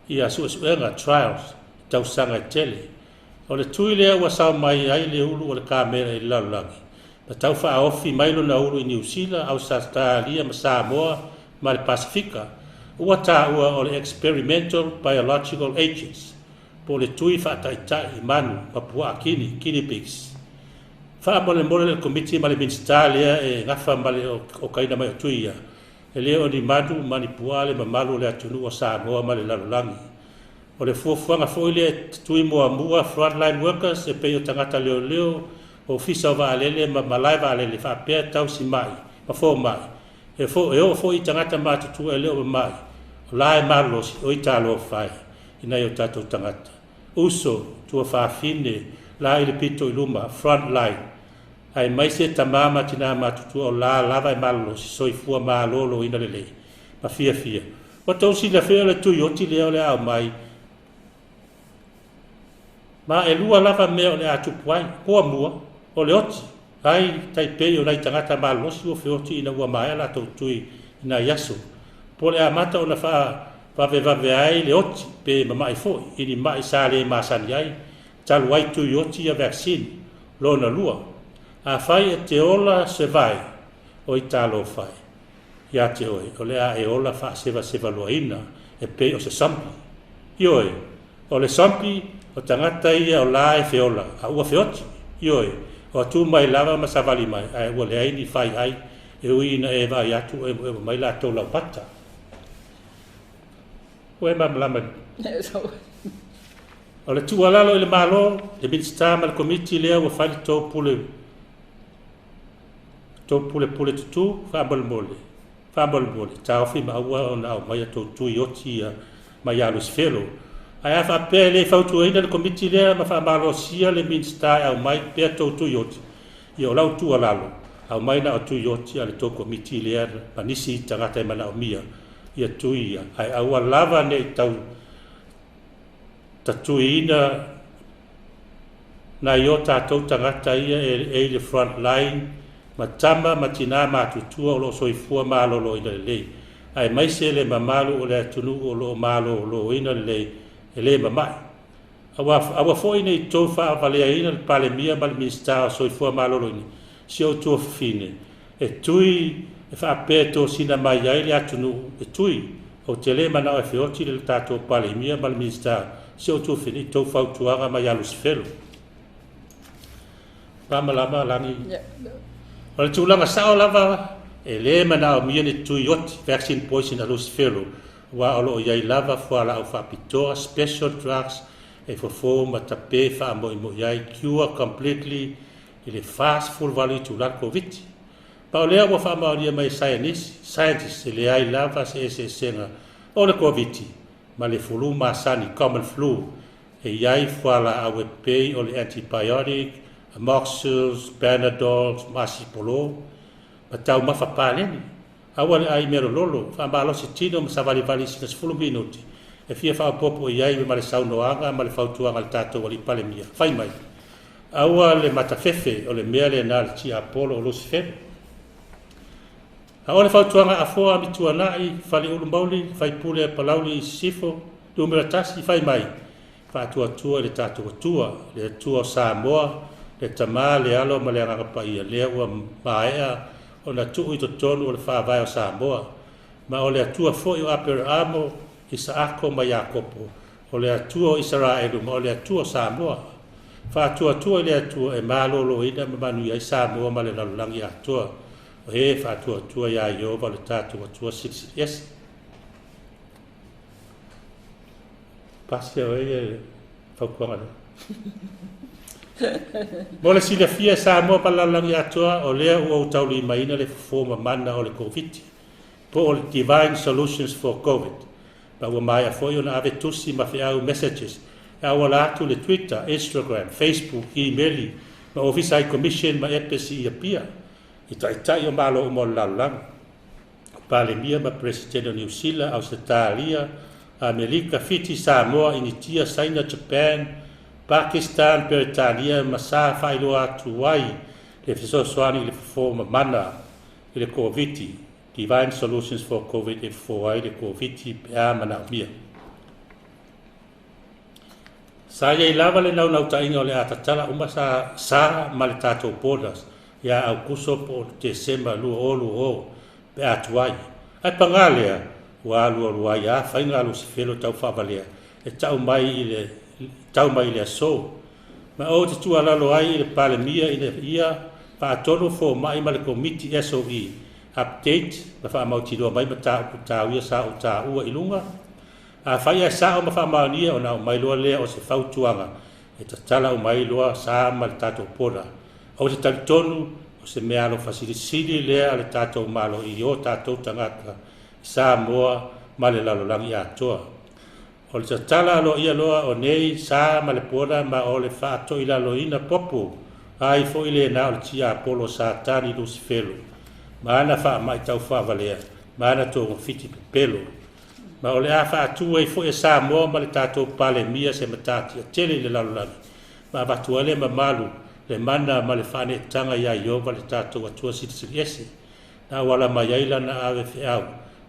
Speaker 2: ia suesuega, trials, i tausaga e tele. O le tui lea ua sao mai ai le ulu o le kamera i le lalolagi, ma tau faaofi mai lona ulu i Niu Sila, Ausetalia ma Samoa ma le Pasefika, ua taua o le experimental biological agents, po o le tui faataitai i manu ma puaa kini, guinea pigs. Faamolemole le Komiti ma le Minisita lea e gafa ma le okaina mai o tui ia, e le o ni manu ma ni puaa le mamalu o le atunuu o Samoa ma le lalolagi. O le fuafuaga foi lea e tui muamua frontline workers e pei o tagata leoleo, ofisa o vaalele ma malae vaalele faapea tausi mai ma fomai. E fo, e oo foi i tagata matutua e le o mamai, o la e malolosi, oi talofa e i nai o tatou tagata. Uso, tuafafine, la i le pito i luma, front line, aemaise tama ma tinā matutua o la lava e malolosi, soifua maloloina lelei ma fiafia. Ua tou silafia o le tui oti lea o le a aumai, ma e lua lava mea o le a tupu ai. Muamua, o le oti, ai tai pei o nai tagata malolosi ua feoti ina ua maea latou tui i nai aso, po o le amata ona faavavevave ai le oti pe mamai foi i ni mai sa le masani ai, talu ai tui oti ia vaccine. Lona lua, afai e te ola se vai, oi talofa e ia te oe, o le a e ola faasevasevaloaina e pei o se sampi. Ioe, o le sampi, o tagata ia o la e feola, a ua feoti. Ioe, o atu mai lava ma savali mai, ae ua leai ni fai ai, e ui ina e vaai atu o emoemo mai latou laumata. Ua e malamalama i O le tuualalo i le Malo, le Minisita ma le Komiti lea ua fai le tou pule tou pulepule tutū, faamolemole, faamolemole, taofi ma aua ona aumaia tou tui oti ia mai ia Lusifelo. Ae a faapea e le fautuaina le Komiti lea ma faamalosia le Minisita e aumai pea tou tui oti, ia o lau tuualalo, aumai na o tui oti a le tou Komiti lea ma nisi tagata e manaomia ia tui ia, ae aua lava ne i tau tatuiina nai o tatou tagata ia e i le front line ma tama ma tinā matutua o lo o soifua maloloina lelei, aemaise le mamalu o le atunuu o lo o maloloina lelei e le mamai. Aua, aua foi ne i tou faavaleaina le Palemia ma le Minisita o Soifua Maloloina, si ou tuafafine, e tui e faapea e tosina mai ai le atunuu e tui. Ou te le manao e feoti le tatou Palemia ma le Minisita se o tuafili i tou fautuaga mai ia Lusifelo. Faamalama lagi. O le tulaga sao lava, e lē manaomia ni tui oti, vaccine poison, a Lusifelo, aua o lo o i ai lava fualaau faapitoa, special drugs, e fofo ma tapē faamo'imo'i ai, cure completely, i le 48 itula le Koviti. Ma o lea ua faamaonia mai e saienisi, scientists, e leai lava se eseesega o le Koviti ma le fulu masani, common flu, e i ai fualaau e pei o le antibiotic, amoxils, panadols, ma asipolo, ma taumafa paleni. Aua le ai mealololo, faamalosi tino ma savalivali i sina 10 minute e fia faaopoopo i ai ma le saunoaga ma le fautuaga a le tatou Alii Palemia. Fai mai, aua le matafefe o le mea lena a le tiapolo o Lusifelo. A o le fautuaga Afoa Amituanai, Faleulu Mauli, Faipule Palauli i Sisifo, numera 1, fai mai, faatuatua i le tatou Atua, le Atua o Samoa, le Tama, le Alo ma le Agaga Paia, lea ua maea ona tuu i totonu o le Faavae o Samoa. Ma o le Atua foi o Aperaamo, Isaako ma Iakopo, o le Atua o Isaraelu ma o le Atua o Samoa. Faatuatua i le Atua e maloloina ma manuia ai Samoa ma le lalolagi atoa. O e faatuatua iā Ieova o le tatou Atua Silisili Ese. Pasia o e fautuaga lea. Mo le silafia e Samoa ma le lalolagi atoa, o lea ua ou taulimaina le fofo mamana o le Koviti, po o le Divine Solutions for Covid, ma ua maea foi ona ave tusi ma feau messages e auala atu i le Twitter, Instagram, Facebook, imeli ma Ofisa High Commission ma Epesi i Apia, i taitai o Malo uma o le lalolagi, o Palemia ma Peresetene o Niu Sila, Ausetalia, Amerika, Fiti, Samoa, Initia, Saina, Japan, Pakistan, Peretania ma sa faailoa atu ai le fesoasoani i le fofo mamana i le Koviti, Divine Solutions for Covid, e fofo ai le Koviti pe a manaomia. Sa i ai lava le naunautaiga o le a tatala uma sa sa ma le tatou borders ia Aukuso po o Tesema 2020 pe a tuai. Ae pagā lea, ua alualu ai a faiga a Lusifelo tau faavalea e tau mai i le tau mai i le asō. Ma ou te tuualalo ai i le Palemia ina ia faatonu fomai ma le Komiti SOE update ma faamautinoa mai mataupu tauia sa ou taua i luga. Afai ae sao ma faamaonia ona aumai loa lea o se fautuaga e tatala uma ai loa sa ma le tatou border. Ou te talitonu o se meaalofa silisili lea a le tatou Malo i o tatou tagata i Samoa ma le lalolagi atoa. O le tatala aloaia loa o nei sa ma le border ma o le faatoilaloina popo ai foi lena o le tiapolo o Satani Lusifelo ma ana faamai taufaavalea ma ana togafiti pepelo. Ma o le a faatu ai foi e Samoa ma le tatou Palemia se matatia tele i le lalolagi, ma avatu ai le mamalu, le mana ma le faaneetaga iā Ieova le tatou Atua Silisili Ese, na auala mai ai lana ave feau,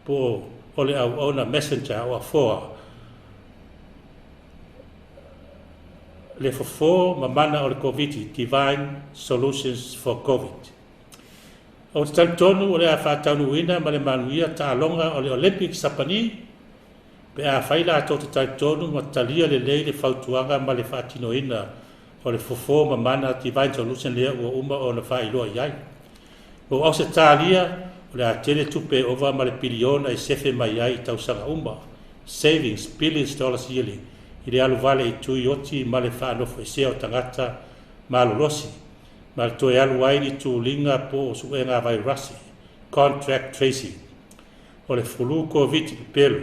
Speaker 2: po o le auauna messenger o Afoa, le fofo ma mana o le Koviti, Divine Solutions for Covid. Ou te talitonu o le a faataunuuina ma le manuia taaloga o le Olympics Sapani pe afai latou te talitonu ma talia lelei le fautuaga ma le faatinoina o le fofo ma mana Divine Solution lea ua uma ona faailoa i ai. Mo Ausetalia, o le a tele tupe e ova ma le piliona e sefe mai ai i tausaga uma, savings, billions dollars yearly, i le alu vale i tui oti ma le faanofoesea o tagata malolosi. Ma le toe alu ai ni tuliga po o suega vairasi, contract tracing, o le fulu Koviti pepelo,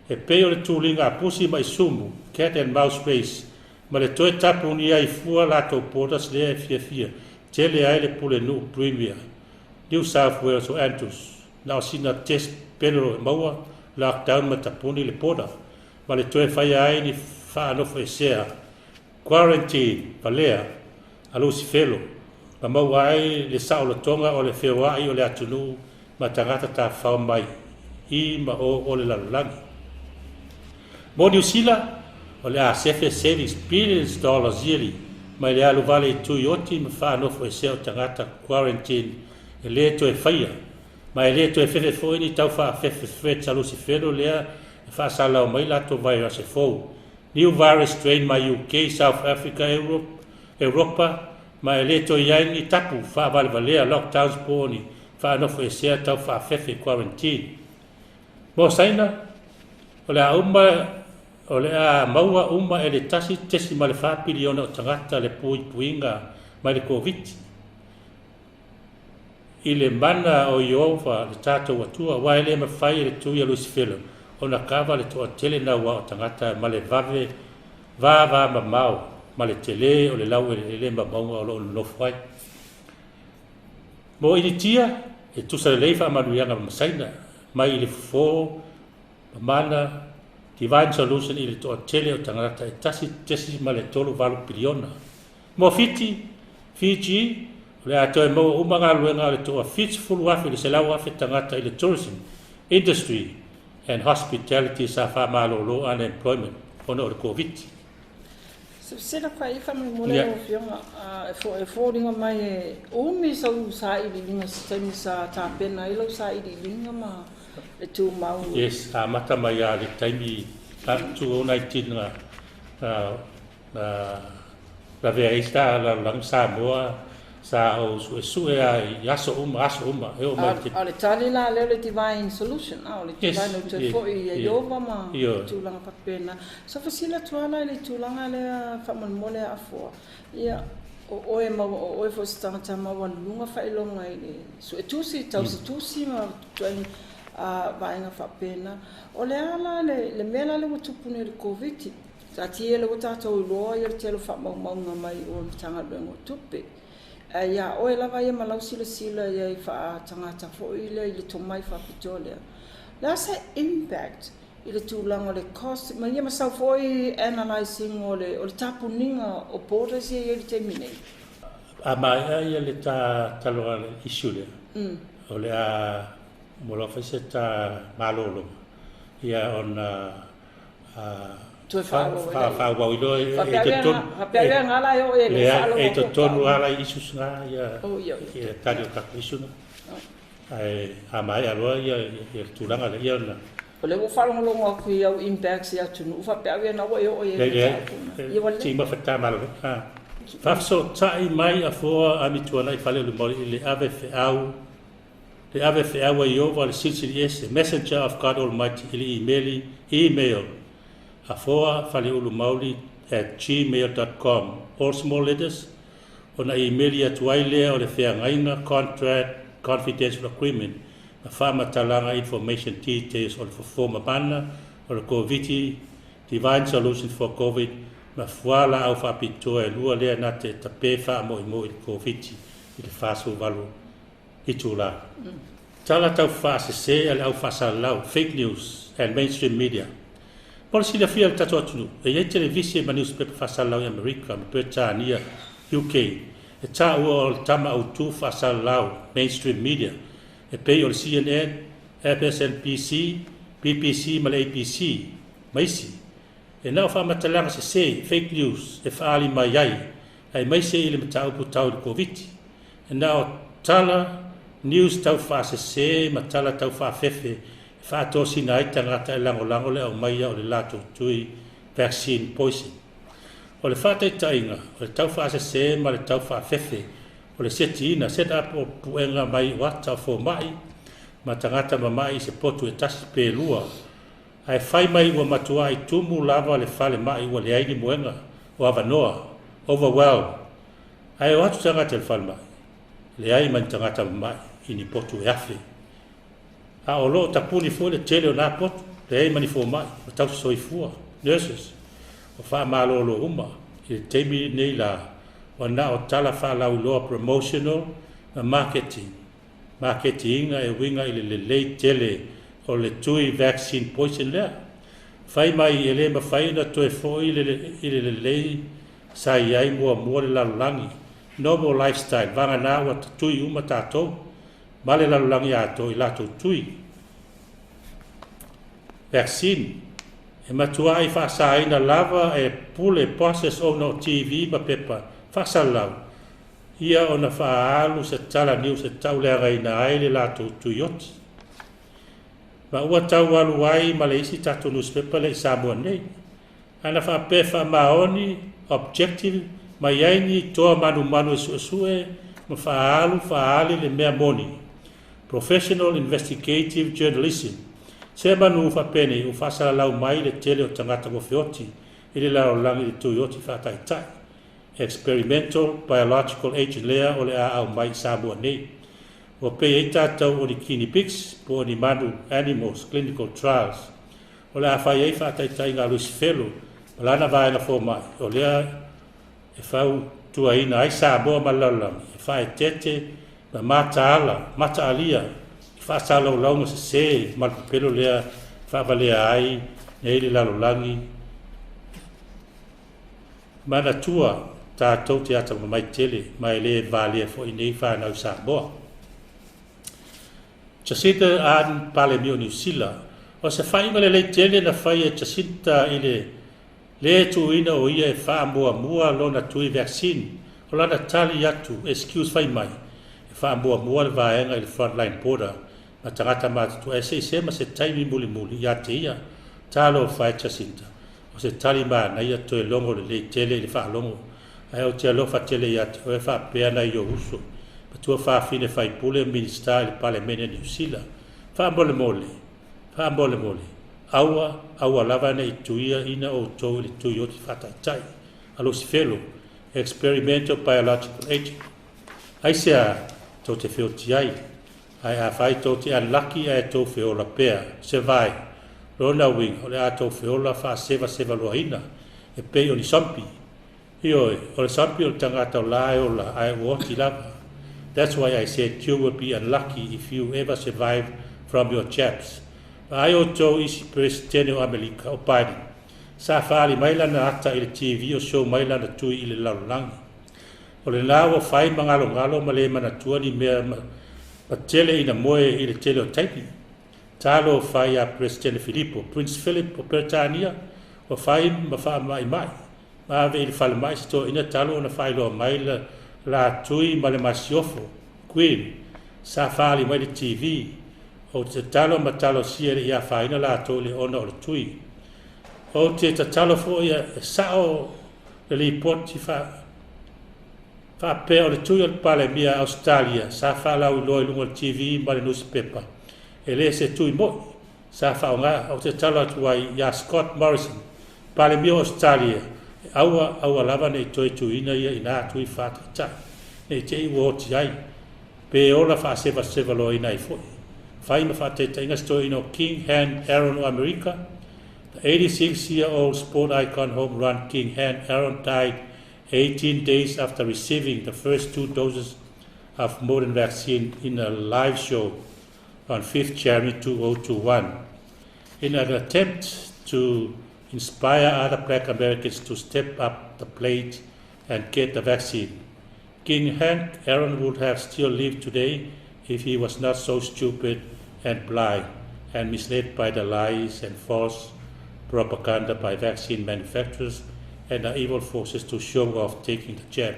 Speaker 2: e pei o le tuliga a pusi ma isumu, cat and mouse race, ma le toe tapunia ai fua latou borders lea e fiafia tele ai le Pulenuu Premier, New South Wales o Andrews, na o sina test pepelo e maua, lockdown ma tapuni le border, ma le toe faia ai ni faanofoesea, quarantine, valea, a Lusifelo, ma maua ai le saolotoga o le feoai o le atunuu ma tagata tafafao mai i ma o o le lalolagi. Mo Niu Sila, o le a sefe savings billions dollars yearly mai le alu vale i tui oti ma faanofoesea o tagata quarantine e lē toe faia. Ma e le toe fefe foi ni tau faafefe threats a Lusifelo lea e faasalalau mai latou vairase fou, new virus strain mai UK, South Africa, Europe, Europa, ma e le toe i ai ni tapu faavalevalea, lockdowns, po o ni faanofoesea tau faafefe, quarantine. Mo Saina, o le a uma o le a maua uma e le 1.4 piliona o tagata le puipuiga mai le Koviti. I le mana o Ieova le tatou Atua, aua e le mafai e le tui a Lusifelo ona kava le toatele naua o tagata ma le vave vavamamao ma le tele o le laueleele ma mauga o lo o nonofo ai. Mo Initia, e tusa lelei faamanuiaga ma Saina mai i le fofo ma mana Divine Solution i le toatele o tagata e 1.38 piliona. Mo Fiti, Fiji, o le a toe maua uma galuega a le toa 70,000 i le 100,000 tagata i le tourism industry and hospitality sa faamalolo, unemployment, ona o le Koviti.
Speaker 1: Silasila fa i faamolemole lau Afioga, e foliga mai e umi sau sailiiliga se taimi sa tapena ai lau sailiiliga ma le tumau.
Speaker 2: Yes, amata mai lava i le taimi 2019 na Na lavea ai sa lalolagi Samoa, sa ou suesue a i aso uma, aso uma, e oo mai i te.
Speaker 1: A o le tali la lea o le Divine Solution, a o le Divine o toe foi ia Ieova ma tulaga faapena. Sa fesili atu lava la i le tulaga lea faamolemole a Afoa, ia o oe maua, o oe foi o se tagata maualuluga faailoga i le suetusi, tausitusi ma ituaiga vaega faapena. O le a la le mea la lea ua tupu nei i le Koviti? Taatia lea ua tatou iloa ia le tele o faamaumauga mai o le Matagaluega o Tupe. Ae ia oe lava ia ma lau silasila i ai faa-tagata foi lea i le tomai faapitoa lea, o le a se impact i le tulaga o le cost ma ia ma sau foi analysing o le o le tapuniga o borders ia e i ai i le taimi nei?
Speaker 2: A maea ia le ta talanoa i le issue lea, o le a uma loa fai se ta malologa ia ona
Speaker 1: Toe
Speaker 2: faaauau ai loa
Speaker 1: e totonu. Faapea avea nga la e oo i ai
Speaker 2: faalogo. E totonu lava la i issues na ia tali o tatou issue na. Ae a maea loa ia le tulaga lea ia ona.
Speaker 1: O lea ua faalogologo atu i au impacts i atunuu faapea avea na ua e oo i ai le mataupu
Speaker 2: na. Ia ua lelei. Timata tamalolo. Faafesootai mai Afoa Amituanai Faleulumauli i le ave feau Le ave feau a Ieova le Silisili Ese, Messenger of God Almighty, i le imeli, email, afoafaleulumauli@gmail dot com, all small letters, ona imeli atu ai lea o le feagaiga, contract, confidential agreement, ma faamatalaga, information details, o le fofo mamana o le Koviti, Divine Solution for Covid, ma fualaau faapitoa e lua lea na te tape faamoemoe i le Koviti i le 48 itula. Tala tau faasese a le au faasalalau, fake news and mainstream media. Mo le silafia e le tatou atunuu, e i ai televise ma niusipepa faasalalau i Amerika ma Peretania, UK, e taua o le tama autu faasalalau, mainstream media, e pei o le CNN, MSNBC, BBC ma le ABC, ma isi. E na o faamatalaga sese, fake news, e faaali mai ai, aemaise i le mataupu tau i le Koviti. E na o tala, news tau faasese ma tala tau faafefe e faatosina ai tagata e lagolago le aumaia o le latou tui vaccine poison. O le faataitaiga, o le tau faasese ma le tau faafefe o le setiina, set up, o puega mai o ata o fomai ma tagata mama'i i se potu e tasi pe lua, ae fai mai ua matuai tumu lava le fale ma'i ua leai ni moega o avanoa, overwhelm. Ae o atu tagata i le falemai, leai ma ni tagata mama'i i ni potu e afe. A o lo o tapuni foi le tele o nā potu, leai ma ni fomai ma tausi soifua, nurses, o faamalolo uma i le taimi nei lā, ua na o tala faalauiloa promotional ma marketing, maketiina e uiga i le lelei tele o le tui vaccine poison lea. Fai mai e le mafai ona toe foi i le lelei Sa i ai muamua le lalolagi, normal lifestyle, vagana ua tatui uma tatou ma le lalolagi atoa i latou tui vaccine. E matuai faasaina lava e pule bosses owner o TV ma pepa faasalalau. ia ona faaalu se tala niu se tauleagaina ai le latou Tuioti. Ma ua tau alu ai ma le isi tatou nusipepa lea i Samoa nei. Ana faapea e faamaoni, objective, ma i ai ni toa manumanu e suesue ma faaalu faaali le mea moni, professional investigative journalism, semanu faapenei ua faasalalau mai le tele o tagata ua feoti i le lalolagi i le Tuioti faataitai, experimental biological agent lea o le a aumai i Samoa nei. Ua pei ai tatou o ni guinea pigs po o ni manu, animals, clinical trials. O le a fai ai faataitaiga a Lusifelo ma lana vaega fomai, o lea e fautuaina ai Samoa ma le lalolagi e faaeteete ma mataala, mataalia i faasalaulauga sese ma le pepelo lea e faavalea ai nei le lalolagi. Manatua, tatou te atamamai tele ma e le valea foi nei fanau i Samoa. Jacinda Ardern, Palemia o Niu Sila. O se faaiuga lelei tele na fai e Jacinda i le lē tuuina o ia e faamuamua lona tui vaccine. O lana tali atu, excuse fai mai, e faamuamua le vaega i le frontline border ma tagata matutua ae se i sema se taimi mulimuli ia te ia. Talofa e Jacinda, o se tali manaia toe logo lelei tele i le faalogo, ae ou te alofa tele ia te oe faapea nai ou uso ma tuafafine faipule Minisita i le Palemene a Niu Sila. Faamolemole, faamolemole, aua, aua lava ne i tuiaina outou i le Tuioti faataitai a Lusifelo, experimental biological agent. Aisea tou te feoti ai? Ae afai tou te unlucky ae tou feola pea, survive, lona uiga o le a tou feola faasevasevaloaina e pei o ni zombie. Ioe, o le zombie o le tagata o la e ola ae ua oti lava. That's why I said you will be unlucky if you ever survive from your jabs. Vaai outou i si Peresetene o Amerika, o Biden, sa faaali mai lana ata i le TV o show mai lana tui i le lalolagi. O lena ua fai ma galogalo ma le manatua ni mea ma tele ina moe i le tele o taimi. Talofa ia Peresetene Filipo, Prince Philip o Peretania, ua fai ma faamaimai ma ave i le falemai se toeaina talu ona faailoa mai le la tui ma le Masiofo, Queen, sa faaali mai le TV. Ou te tatalo ma talosia e le i afaina latou i le ona o le tui. Ou te tatalo foi e sao le lipoti faapea o le tui o le Palemia a Ausetalia sa faalauiloa i luga o le TV ma le nusipepa, e le se tui moi sa faaaoga. Ou te tatalo atu ai ia Scott Morrison, Palemia o Ausetalia, e aua, aua lava ne i toe tuuina ia i na tui faataitai, ne i te i ua oti ai, pe ola faasevasevaloaina ai foi. Fai ma faataitaiga se toeaina o King Hank Aaron o Amerika. The 86-year-old sport icon home run King Hank Aaron died 18 days after receiving the first two doses of modern vaccine in a live show on 5th January 2021. In an attempt to inspire other black Americans to step up the plate and get the vaccine. King Hank Aaron would have still lived today if he was not so stupid and blind and misled by the lies and false propaganda by vaccine manufacturers and the evil forces to show off taking the jab.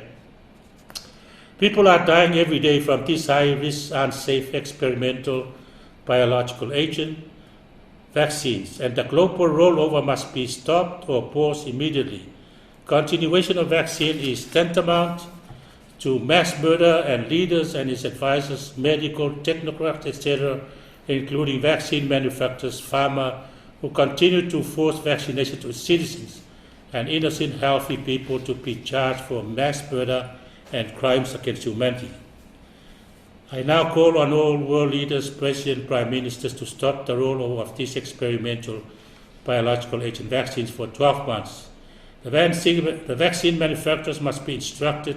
Speaker 2: People are dying every day from this high-risk, unsafe, experimental biological agent vaccines, and the global rollover must be stopped or paused immediately. Continuation of vaccine is tantamount to mass murder, and leaders and its advisors, medical technocrats, etc., including vaccine manufacturers, pharma, who continue to force vaccination to citizens and innocent healthy people to be charged for mass murder and crimes against humanity. I now call on all world leaders, presidents, prime ministers to stop the rollover of these experimental biological agent vaccines for 12 months. The vaccine manufacturers must be instructed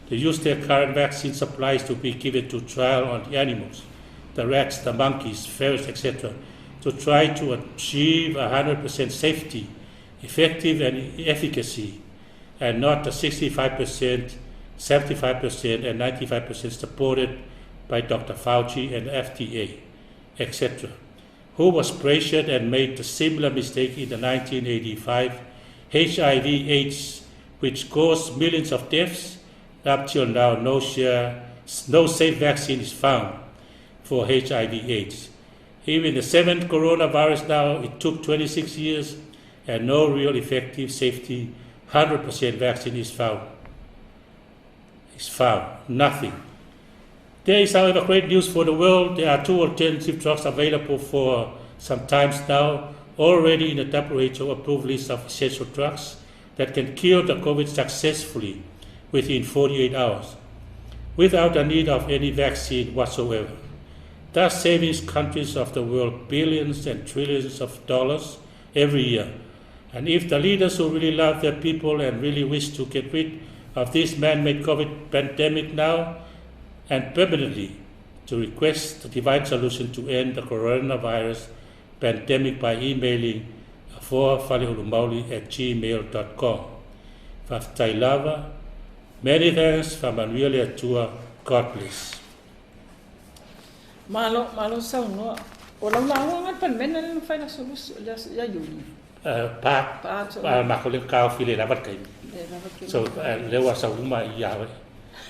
Speaker 2: to use their current vaccine supplies to be given to trial on the animals, the rats, the monkeys, ferrets, etc., to try to achieve 100% safety, effective and efficacy, and not the 65%, 75%, and 95% supported by Dr. Fauci and FDA, etc., who was pressured and made the similar mistake in the 1985 HIV AIDS, which caused millions of deaths. Up till now, no, share, no safe vaccine is found for HIV/AIDS. Even the seventh coronavirus now, it took 26 years and no real effective safety 100% vaccine is found. Is found. Nothing. There is, however, great news for the world. There are two alternative drugs available for some times now, already in the WHO approved list of essential drugs that can cure the COVID successfully within 48 hours, without the need of any vaccine whatsoever, thus saving countries of the world billions and trillions of dollars every year. And if the leaders who really love their people and really wish to get rid of this man-made COVID pandemic now and permanently, to request the divine solution to end the coronavirus pandemic by emailing afoafaleulumauli@gmail.com. Faafetai lava. Many thanks. Faamanuia le Atua. God bless.
Speaker 1: Malo, malo saunoa. O lau lauga nga le Palemene lea na fai le aso lusi, le aso ia Iuni.
Speaker 2: Pa, pa makou le taofi le lava le taimi. So lea ua sau uma ia oe.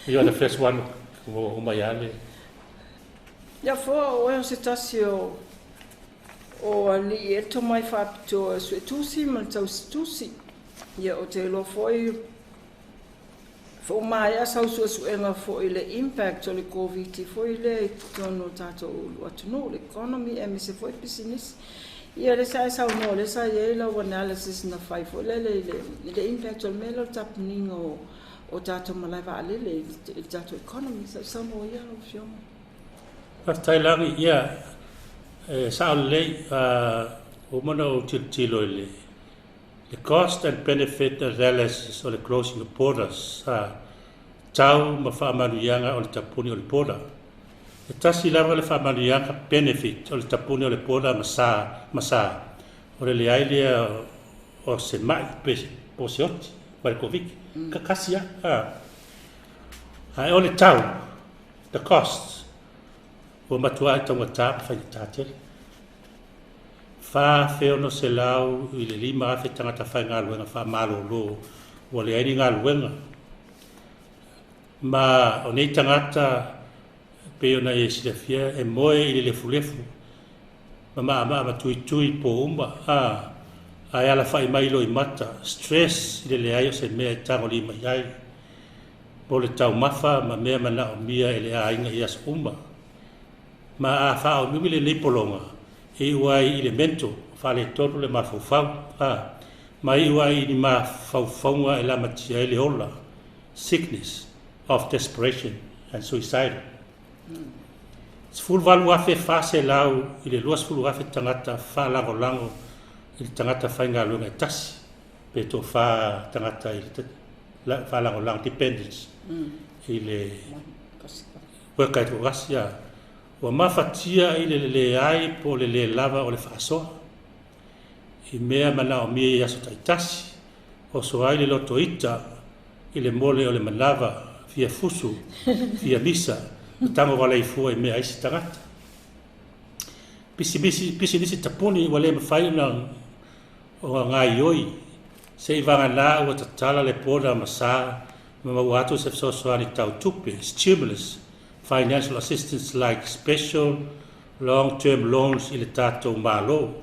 Speaker 2: You are the first one ua uma ia le.
Speaker 1: Ia foa o oe o se tasi o o alii e tomai faapitoa e suetusi ma le tausitusi. Ia ou te iloa foi Foomaea sau suesuega foi i le impact o le Koviti foi lea i totonu o tatou atunuu, le economy aemaise foi pisinisi. Ia lea sa e saunoa lea sa i ai lau analysis na fai foi lele i le, i le impact o le mea lea o le tapuniga o, o tatou malae vaalele i le tatou economy. Sa saunoa ia lau Afioga.
Speaker 2: Faafetai Lagi, ia e sao lelei, ua uma ona ou tilotilo i le The cost and benefit analysis o le closing of borders, sa tau ma faamanuiaga o le tapuni o le border. E tasi lava le faamanuiaga, benefit, o le tapuni o le border ma sa, ma sa, o le leai lea o se ma'i pe po o se oti ma le Koviti. Kakasi a, a. Ae o le tau, the cost, ua matuai taugata ma faigata tele. 4,600 i le 5,000 tagata faigaluega faamalolo ua leai ni galuega. Ma o nei tagata e pei ona e silafia e moe i le lefulefu ma maamaa ma tuitui i po uma, a, ae alafai mai i loimata, stress, i le leai o se mea e tagolima i ai mo le taumafa ma mea manaomia e le aiga i aso uma. Ma a faaomiumi lenei pologa, e iu ai i le mental, faaletonu le mafaufau, a, ma iu ai i ni mafaufauga e lamatia ai le ola, sickness of desperation and suicidal. 18,400 i le 20,000 tagata faalagolago i le tagata faigaluega e tasi, pe toafa tagata i le faalagolago, dependents, i le worker e toatasi, a. Ua mafatia i le leai po o le lē lava o le faasoa i mea manaomia i aso taitasi, oso ai le loto ita i le mole o le manava, fia fusu, fia misa, ma tago valeifua i mea a isi tagata. Pisimisi, pisinisi tapuni ua le mafai ona ona gaoioi, se i vagana ua tatala le border ma sa ma maua atu se fesoasoani tau tupe, stimulus, financial assistance like special long term loans i le tatou Malo.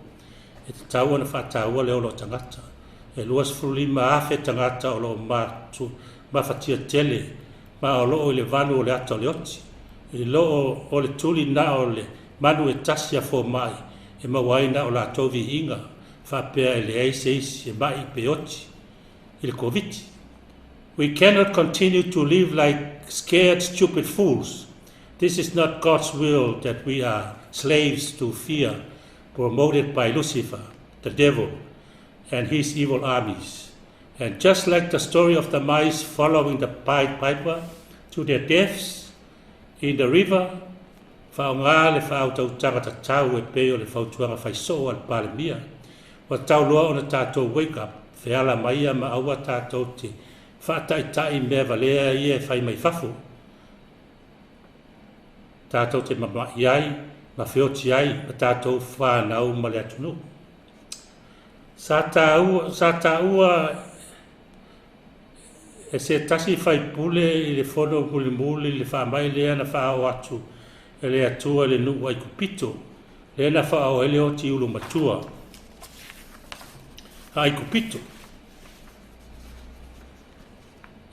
Speaker 2: E tatau ona faataua le ola o tagata. E 25,000 tagata o lo o mafatia tele ma o lo o i le valu o le ata o le oti. I lo o le tuli na o le manu e tasi a fomai e maua ai na o latou viiga faapea e leai se isi e ma'i pe oti i le Koviti. We cannot continue to live like scared stupid fools. This is not God's will that we are slaves to fear promoted by Lucifer, the devil, and his evil armies. And just like the story of the mice following the Pied Piper to their deaths in the river, faaaoga le faautautaga tatau e pei o le fautuaga faisoo a le Palemia, ua tau loa ona tatou wake up, feala maia ma aua tatou te faataitai mea valea ia e fai mai fafo, tatou te mama'i ai ma feoti ai ma tatou whanau ma le atunuu. Sa taua, sa taua. E se tasi faipule i le fono mulimuli le faamai lea na faaoo atu e le Atua i le nuu Aikupito, lea na faaoo ai le oti ulu matua a Aikupito,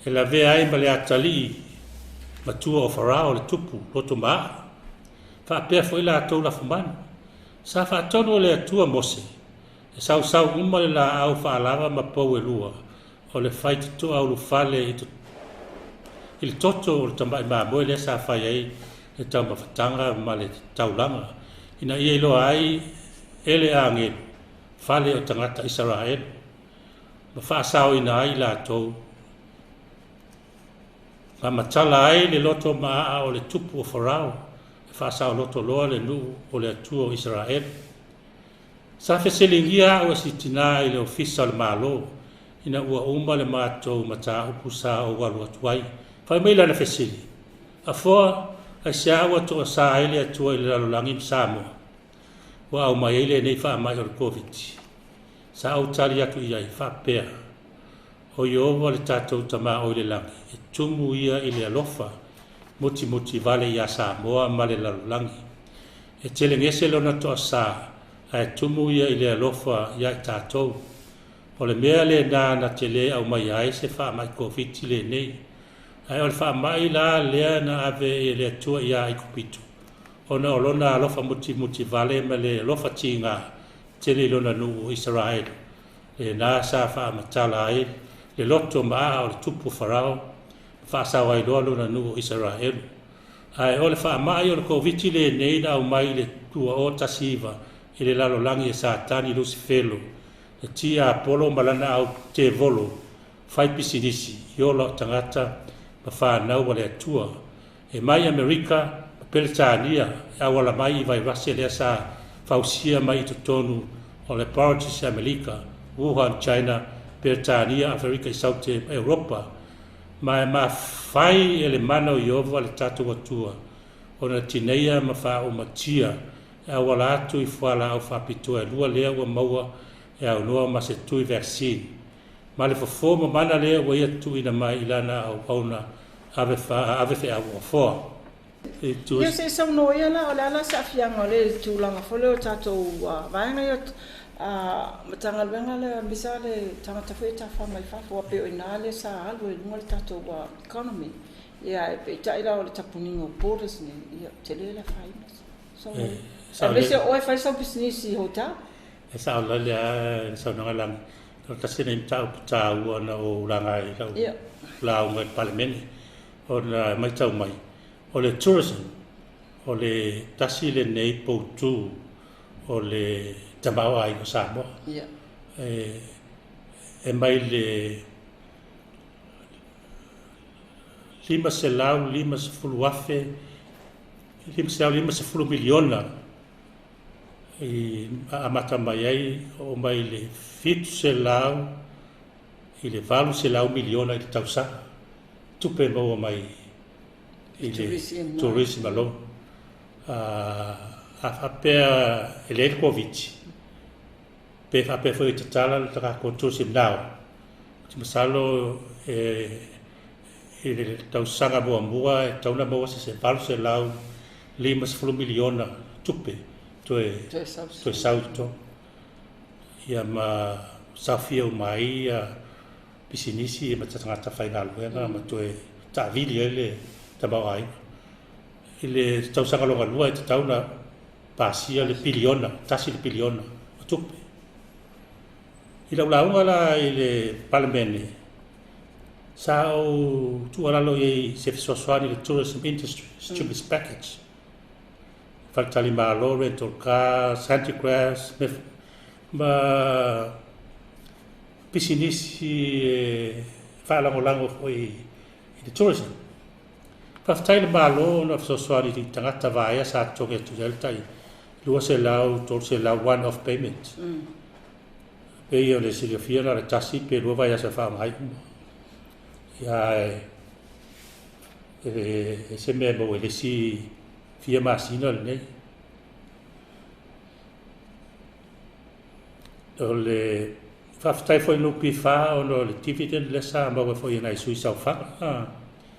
Speaker 2: e lavea ai ma le atalii matua o Farao le tupu loto maaa, faapea foi latou lafumanu. Sa faatonu e le Atua Mose, e sausau uma le laau faalava ma pou e lua o le faitotoa ulufale i le toto o le tamai mamoe lea sa fai ai le taumafataga ma le taulaga, ina ia iloa ai e le agelu fale o tagata Isaraelu, ma faasaoina ai i latou, ma matala ai le loto maaa o le tupu o Farao, e faasaoloto loa le nuu o le Atua o Isaraelu. Sa fesiligia au e si tinā i le Ofisa o le Malo ina ua uma le matou mataupu sa ou alu atu ai. Fai mai lana fesili, Afoa, aisea ua toasā ai le Atua i le lalolagi ma Samoa? Ua aumai ai lenei faamai o le Koviti. Sa ou tali atu i ai, faapea, O Ieova le tatou Tama o i le lagi, e tumu ia i le alofa mutimoti vale iā Samoa ma le lalolagi. E telegese lona toasā, ae tumu ia i le alofa iā i tatou. O le mea lena na te le aumaia ai se faamai Koviti lenei. Ae o le faamai la lea na ave e le Atua iā Aikupito, ona o lona alofa mutimoti vale ma le alofa tigā tele i lona nuu o Isaraelu, lena sa faamatala ai le loto maaa o le tupu o Farao ma faasao ai loa lona nuu o Isaraelu. Ae o le faamai o le Koviti lenei na aumai i le 2019 i le lalolagi e Satani Lusifelo, le tiapolo ma lana au tevolo fai pisinisi i ola o tagata ma fanau a le Atua. E mai Amerika ma Peretania e auala mai i vairase lea sa fausia mai i totonu o laboratories i Amelika, Wuhan, China, Peretania, Aferika i Saute ma Europa. Ma e mafai e le mana o Ieova le tatou Atua ona tineia ma faaumatia e auala atu i fualaau faapitoa e lua lea ua maua e aunoa ma se tui vaccine ma le fofo mamana lea ua ia tuuina mai i lana auauna ave ave feau ofoa.
Speaker 1: Ia se i saunoa ia la, o le a la se aafiaga o le tulaga foi lea o tatou vaega ia Matagaluega lea aemaise lava le tagata foi ia tafafao mai fafo, aua pei o i ina lea sa alu ai i luga le tatou economy. Ia ae peitai la o le tapuniga o borders nei, ia tele le afaina. Saunoa ia. Aemaise o oe e fai sau pisinisi hotel.
Speaker 2: E sao lava le saunoaga Lagi. O le tasi lenei mataupu taua na ou laga ai i lau lauga i le Palemene, ona e matau mai, o le tourism, o le tasi lenei poutu o le tamaoaiga o Samoa. E mai le 550,000, 550 miliona i amata mai ai, oo mai le 700 i le 800 miliona i le tausaga, tupe maua mai i le tourism alone. A faapea e leai le Koviti, pe faapea foi e tatala le tatou tourism now, ou te masalo e i le tausaga muamua e tatau ona maua se 850 miliona tupe toe toe sau i totonu. Ia ma saofia uma ai pisinisi ma tagata faigaluega ma toe taavili ai le tamaoaiga. I le tausaga lona lua e tatau ona pasia le piliona, tasi le piliona o tupe. I lau lauga la i le Palemene, sa ou tuualalo i ai i se fesoasoani i le tourism industry, stimulus package, faletalimalo, rental cars, handicrafts, ma pisinisi e faalagolago foi i le tourism. Faafetai i le Malo ona fesoasoani i tagata vaea sa totogi atu i ai le tai 200, 300 one off payment. Pei o le silafia na o le tasi pe lua vaiaso e faaaoga ai uma. Ia e se mea e maua i le isi fia masina lenei. O le Faafetai foi i le NPF ona o le dividend lea sa maua foi e nai sui saofaga,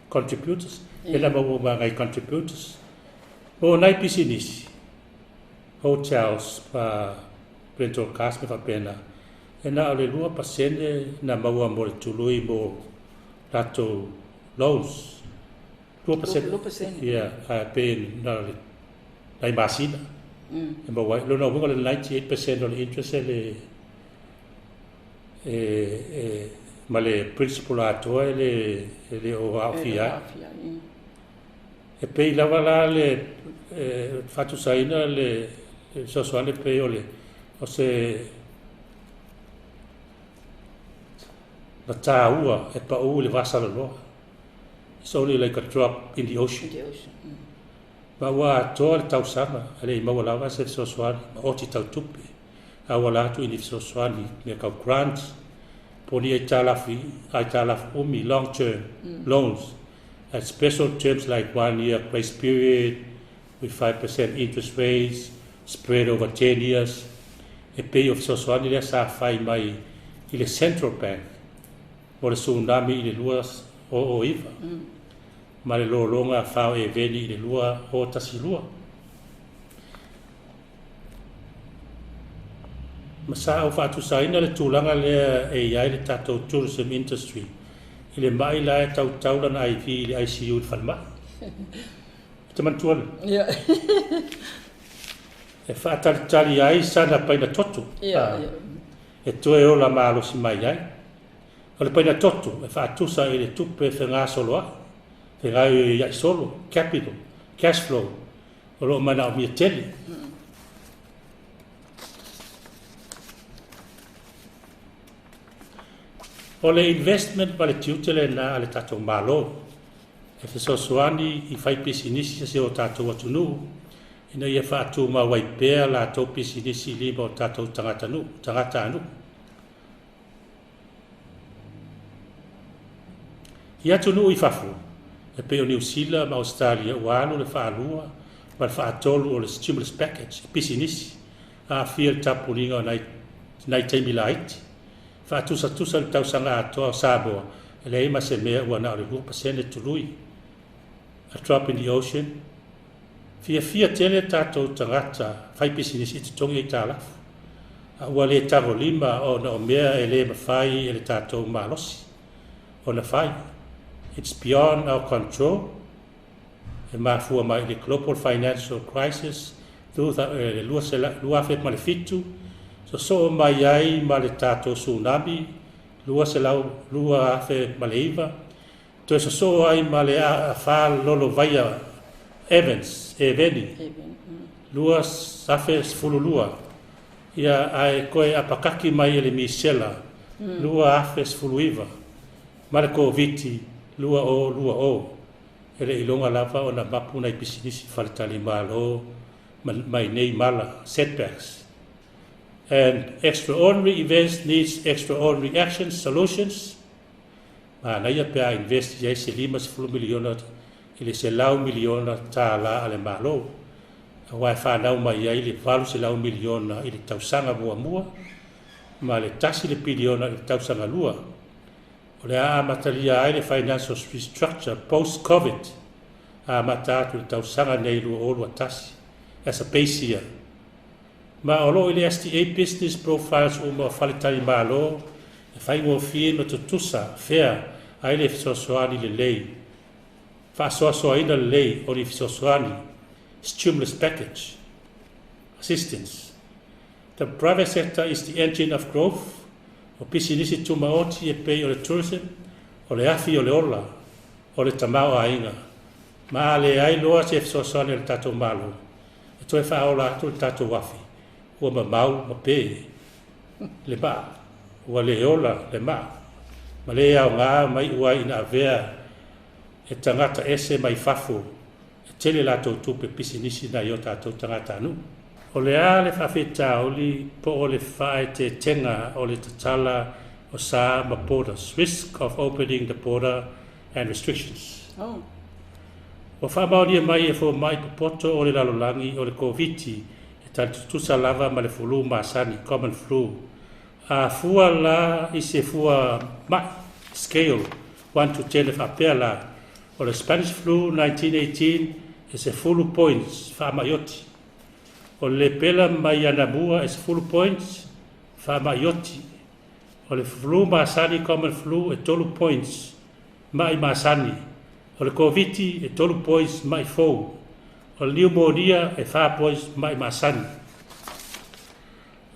Speaker 2: contributors, lea na maua uma e nai contributors. Mo nai pisinisi, hotels ma rental cars ma faapena, e na o le 2% na maua mo le tului mo latou loans. 2%.
Speaker 1: 2%.
Speaker 2: Ia, ae pei na o le nai masina e maua ai. Lona uiga o le 98% o le interest e le e, e ma le principal atoa e le o aofia ai. E pei lava la le faatusaina le fesoasoani pei o le o se mataua e pau i le vasaloloa. It's only like a drop in the ocean.
Speaker 1: In the ocean.
Speaker 2: Ma ua atoa le tausaga e le i maua lava se fesoasoani ma oti tau tupe auala atu i ni fesoasoani mea tau grants po o ni aitalafu umi, long term loans at special terms like 1 year grace period with 5% interest rates spread over 10 years, e pei o fesoasoani lea sa fai mai i le Central Bank mo le tsunami i le 2009 ma le lologa fao Eveni i le 2012. Ma sa ou faatusaina le tulaga lea e i ai le tatou tourism industry i le mai la e tautau lana IV i le ICU i le falemai. E te manatua le?
Speaker 1: Yeah.
Speaker 2: E faatalitali ai sana paina toto
Speaker 1: Yeah.
Speaker 2: e toe ola malosi mai ai. O le paina toto e faatusa i le tupe fegasolo ai, fegaioiai solo, capital, cash flow, o loo manaomia tele. O le investment ma le tiute lena a le tatou Malo e fesoasoani i fai pisinisi se o tatou atunuu ina ia faatumau ai pea latou pisinisi i lima o tatou tagata tagatanuu. I atunuu i fafo, e pei o Niu Sila ma Ausetalia, ua alu le faalua ma le faatolu o le stimulus package i pisinisi aafia i le tapuliga o nai taimi laiti. Faatusatusa i le tausaga atoa o Samoa, e leai ma se mea, ua na o le 2% tului. A drop in the ocean. Fiafia tele tatou tagata fai pisinisi i totogi aitalafu, a ua le tagolima ona o mea e le mafai e le tatou malosi ona fai. It's beyond our control. E mafua mai i le global financial crisis le 2007, sosoo mai ai ma le tatou tsunami 2009, toe sosoo ai ma le afa lolovaia Evans, Eveni, 2012, ia ae koe apakaki mai e le misela 2019 ma le Koviti 2020. E le iloga lava ona mapu nai pisinisi faletalimalo mai nei mala, setbacks. And extraordinary events needs extraordinary actions, solutions. Manaia pe a invest i ai se $50 miliona i le $100 miliona a le Malo, aua e fanau mai ai le $800 miliona i le tausaga muamua ma le 1 le piliona i le tausaga lua. O le a amatalia ai le financial restructure post Covid amata atu i le tausaga nei 2021 as a base year. Ma o loo i le STA business profiles uma o faletalimalo e faigofie ma tutusa fea ai le fesoasoani lelei faasoasoaina lelei o ni fesoasoani, stimulus package assistance. The private sector is the engine of growth. O pisinisi tumaoti e pei o le tourism o le afi o le ola o le tamaoaiga, ma a leai loa se fesoasoani a le tatou Malo e toe faaola atu le tatou afi, ua mamau ma pe le maa, ua le ola le maa ma le aoga mai ua ina avea e tagata ese mai fafo e tele latou tupe pisinisi nai o tatou tagatanuu. O le a le faafitauli po o le faaeteetega o le tatala o sa ma borders, risk of opening the border and restrictions? Ua faamaonia mai e fomai popoto o le lalolagi o le Koviti e tali tutusa lava ma le fulu masani, common flu. A fua la i se fua ma'i, scale, one to ten e faapea la, o le Spanish Flu 1918 e 10 points faamai oti. O le lepela mai anamua e 10 points faamai oti. O le flu masani, common flu, e 3 points ma'i masani. O le Koviti e 3 points ma'i fou. O le niumonia e 4 points ma'i masani.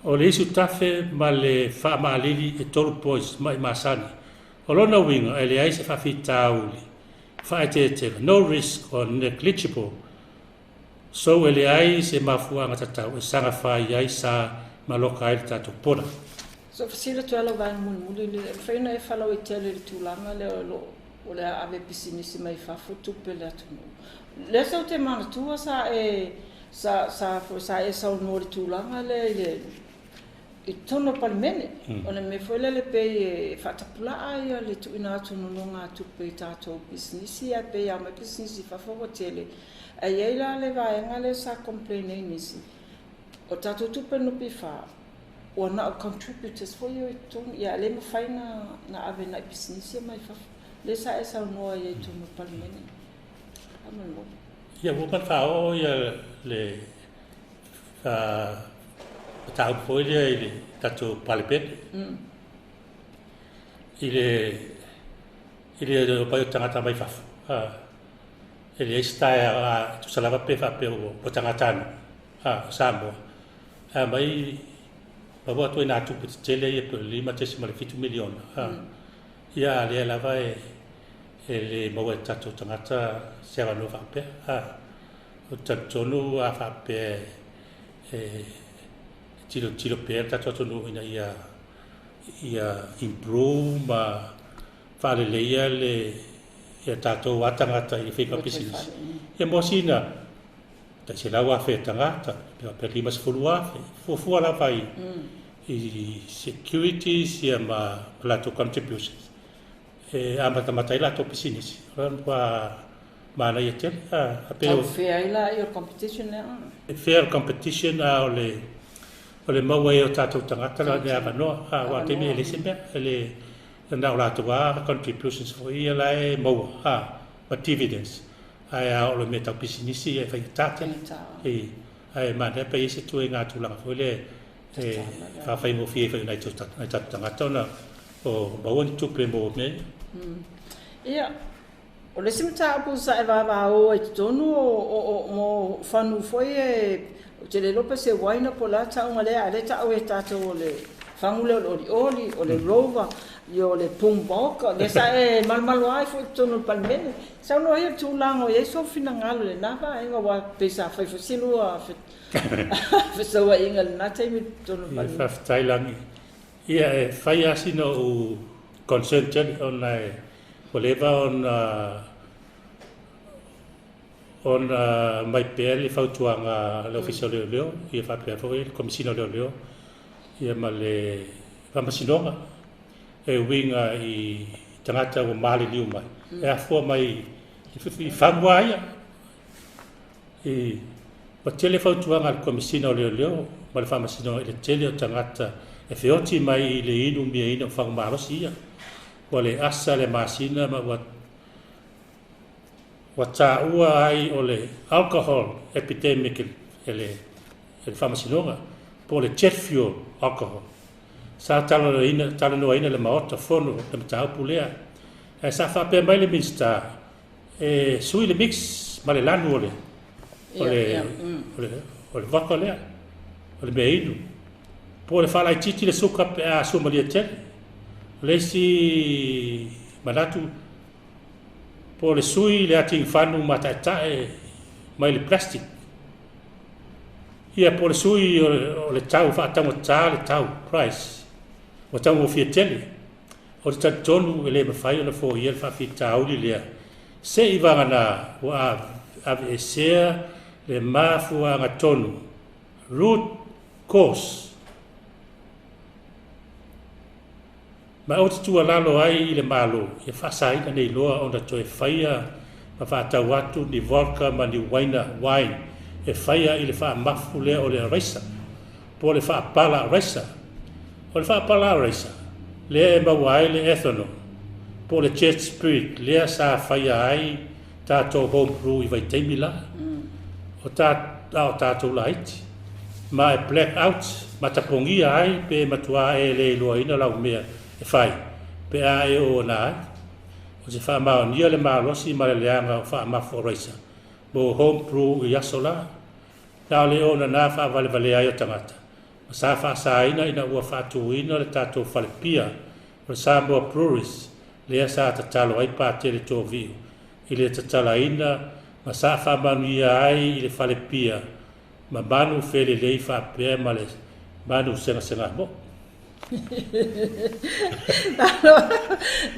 Speaker 2: O le isu tafe ma le faamaalili e 3 points ma'i masani. O lona uiga e leai se faafitauli faaeteetega, no risk or negligible, so e leai se mafuaaga tatau e saga fai ai sa maloka ai le tatou pola.
Speaker 1: So fesili atu ai lau vaega mulimuli, e mafai ona e faalauaitele i le tulaga lea o lo o le a ave pisinisi mai fafo tupe le atunuu. Lea sa ou te manatua sa e sa sa foi sa e saunoa i le tulaga lea i le i totonu o le Palemene, o le mea foi lele pei e faatapulaa ia le tuuina atu o nonogatupe i tatou pisinisi ae pei a omai pisinisi i fafo ua tele. Ae i ai la le vaega lea sa complain ai nisi, o tatou tupe NPF ua na o contributors foi ia o i totonu, ia ae le mafai na ave nai pisinisi ia mai fafo. Lea sa e saunoa ai i totonu o le Palemene. Faamolemole.
Speaker 2: Ia ua uma ona faaoo ia le mataupu foi lea i le tatou Palemene i le i le omai o tagata mai fafo. E leai se taeao a tusa lava pe faapea ua tagatanuu o Samoa ae aumai maua atu ai nā tupe tetele ia pei o le $5.7 miliona. Ia a lea lava e le maua e tatou tagata se avanoa faapea. Ou te talitonu a faapea e tilotilo pea le tatou atunuu ina ia ia improve ma faaleleia le ia tatou a tagata i le faiga pisinisi. Ia mo sina tai 100,000 tagata, pe 50,000, fuafua lava i securities ia ma latou contributions. E amatamata ai latou pisinisi. O le matua manaia tele. A
Speaker 1: pe o fair ai la ia o le competition lea.
Speaker 2: E fair le competition a o le o le maua ai o tatou tagata la le avanoa. A aua o taimi e leai se mea e le na o latou a contributions foi ia la e maua a ma dividends. Ae a oo i le mea tau pisinisi ia e faigata tele. E ae manaia pe i ai se ituaiga tulaga foi lea e faafaigofie ai foi i nai tatou tagata ona o maua ni tupe mo mea ia.
Speaker 1: Ia, o le isi mataupu sa e vavao ai i totonu o mo fagu foi e, ou te le iloa pe se uaina po o le a tauga lea, a o lea e tau e tatou o le fagu lea o le olioli, o le rover, ia o le boom vodka, lea sa e malomaloa ai foi i totonu o le Palemene. Saunoa ia i le tulaga o i ai sou finagalo i lena vaega, aua pei sa fai foi si lua fesauaiga i lena taimi i totonu o le Palemene.
Speaker 2: Faafetai Lagi. Ia e fai lava sina ou concern tele ona e ua leva ona ona aumai pea le fautuaga a le Ofisa o Leoleo ia faapea foi le Komesina o Leoleo ia ma le Faamasinoga e uiga i tagata ua maliliu mai e afua mai i fagu lava ia. I, ua tele fautuaga a le Komesina o Leoleo ma le Faamasinoga i le tele o tagata e feoti mai i le inumiaina o fagu malosi ia. Ua le asa le masina ma ua ua taua ai o le alcohol epidemic e le e le Faamasinoga po o le jet fuel alcohol. Sa talanoaina talanoaina i le Maota Fono le mataupu lea ae sa faapea mai le Minisita e sui le mix ma le lanu o le o le o le o le vodka lea, o le mea inu. Po o le faalaitiiti le suka pe a suamalie tele. O le isi manatu po o le sui le ati fanu mata'eta'e mai le plastic. Ia po o le sui o le tau faataugatā le tau, price, ua taugofie tele. Ou te talitonu e le mafai ona foia le faafitauli lea seivagana ua aveesea le mafuaaga tonu, root cause. Ma ou te tuualalo ai i le Malo ia faasaina nei loa ona toe faia ma faatau atu ni vodka ma ni uaina, wine, e faia i le faamafu lea o le araisa po o le faapala araisa. O le faapala o raisa, lea e maua ai le ethanol, po o le jet spirit lea sa faia ai tatou home brew i vaitaimi la, o ta, a o tatou laiti, ma e black out, matapogia ai pe matuā e le iloaina lau mea e fai pe a e oo ona ai. Ou te faamaonia le malosi ma le leaga o faamafu o raisa mo home brew i aso la. Na o le ona na faavalevalea ai o tagata, ma sa faasaina ina ua faatuina le tatou fale pia o le Samoa Breweries lea sa tatalo ai Patele Toviu i le tatalaina ma sa faamanuia ai i le fale pia ma manu felelei faapea ma le manu segasegamoʻo.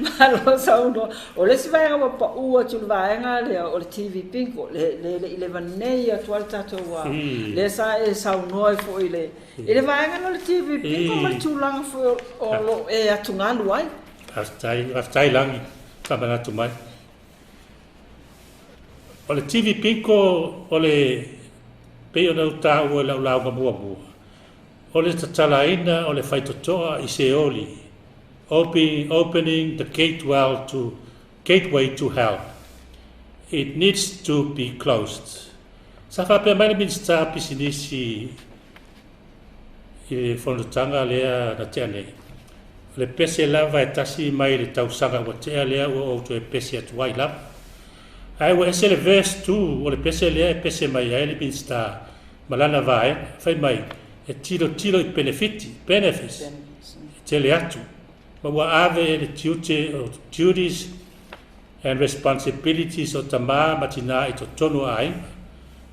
Speaker 1: Malo saunoa. O le isi vaega ua pau atu i le vaega lea o le TV Bingo, le le le i leva nei atu ai le tatou a lea sa e saunoa ai foi i le i le vaega lea o le TV Bingo ma le tulaga foi o lo o e atugalu ai.
Speaker 2: Faafetai, faafetai Lagi, faamanatu mai. O le TV Bingo o le pei ona ou taua i lau lauga muamua, O le tatalaina o le faitotoa i Seoli, opening the gatewell to, gateway to hell. It needs to be closed. Sa faapea mai le Minisita o Pisinisi i le fonotaga lea na tea nei, o le pese lava e tasi mai le tausaga ua tea lea ua ou toe pese atu ai lava. Ae ua ese le verse 2 o le pese lea e pese mai ai le Minisita ma lana vaega, fai mai e tilotilo i penefiti, benefits, e tele atu, ma ua ave e le tiute o duties and responsibilities o tamā ma tinā i totonu o aiga,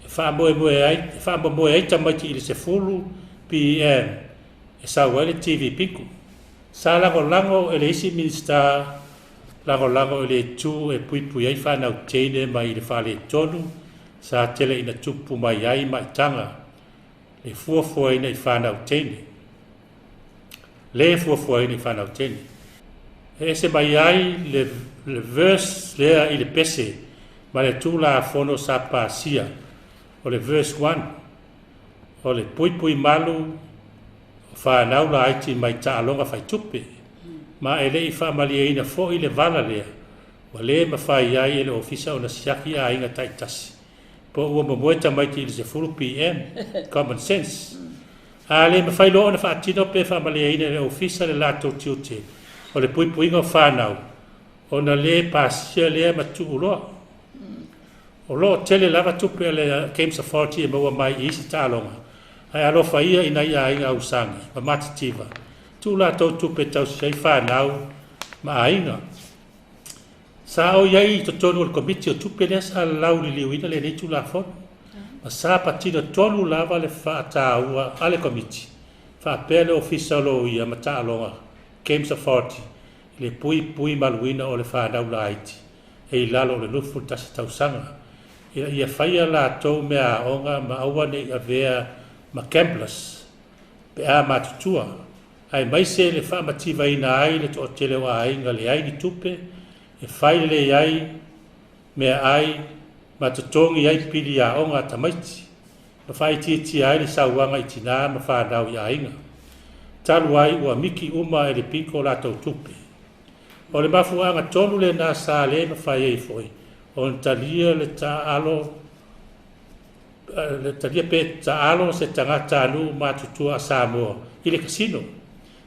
Speaker 2: e faamoemoe ai, e faamomoe ai tamaiti i le 10 PM e sau ai le TV Bingo. Sa lagolago e le isi Minisita lagolago i le itu e puipui ai fanau teine mai i le faaletonu sa tele ina tupu mai ai maitaga le fuafuaina i fanau teine. Le fuafuaina i fanau teine. E ese mai ai le, le verse lea i le pese ma le Tulafono sa pasia, o le verse 1, o le puipui malu o fanau laiti mai taaloga faitupe, ma e le i faamalieina foi le vala lea Ua le mafai ai e le Ofisa ona siaki aiga taitasi po ua momoe tamaiti i le 10 PM. Common sense. A le mafai loa ona faatino pe faamaliaina e le Ofisa le latou tiute o le puipuiga o fanau, ona le pasia lea ma tuu loa. O lo o tele lava tupe a le Games Authority e maua mai i isi taaloga, ae alofa ia i nai aiga ausage ma matitiva, tuu latou tupe e tausi ai fanau ma aiga. Sa o i ai i totonu o le Komiti o Tupe lea sa lauliliuina lenei Tulafono, ma sa patino tonu lava le faataua a le Komiti, faapea le Ofisa o Loia ma Taaloga, Games Authority, i le puipui maluina o le fanau laiti e i lalo o le 21 tausaga, ina ia faia latou meaaoga ma aua ne i avea ma gamblers pe a matutua. aemaise le faamativaina ai le toatele o aiga leai ni tupe e fai lelei ai meaai ma totogi ai pili aoga a tamaiti, ma faaitiitia ai le sauaga i tinā ma fanau i aiga. Talu ai ua miki uma e le piko latou tupe. O le mafuaaga tonu lena sa le mafai ai foi ona talia le taaalo Le talia pe taalo se tagatanuu matutua a Samoa i le casino,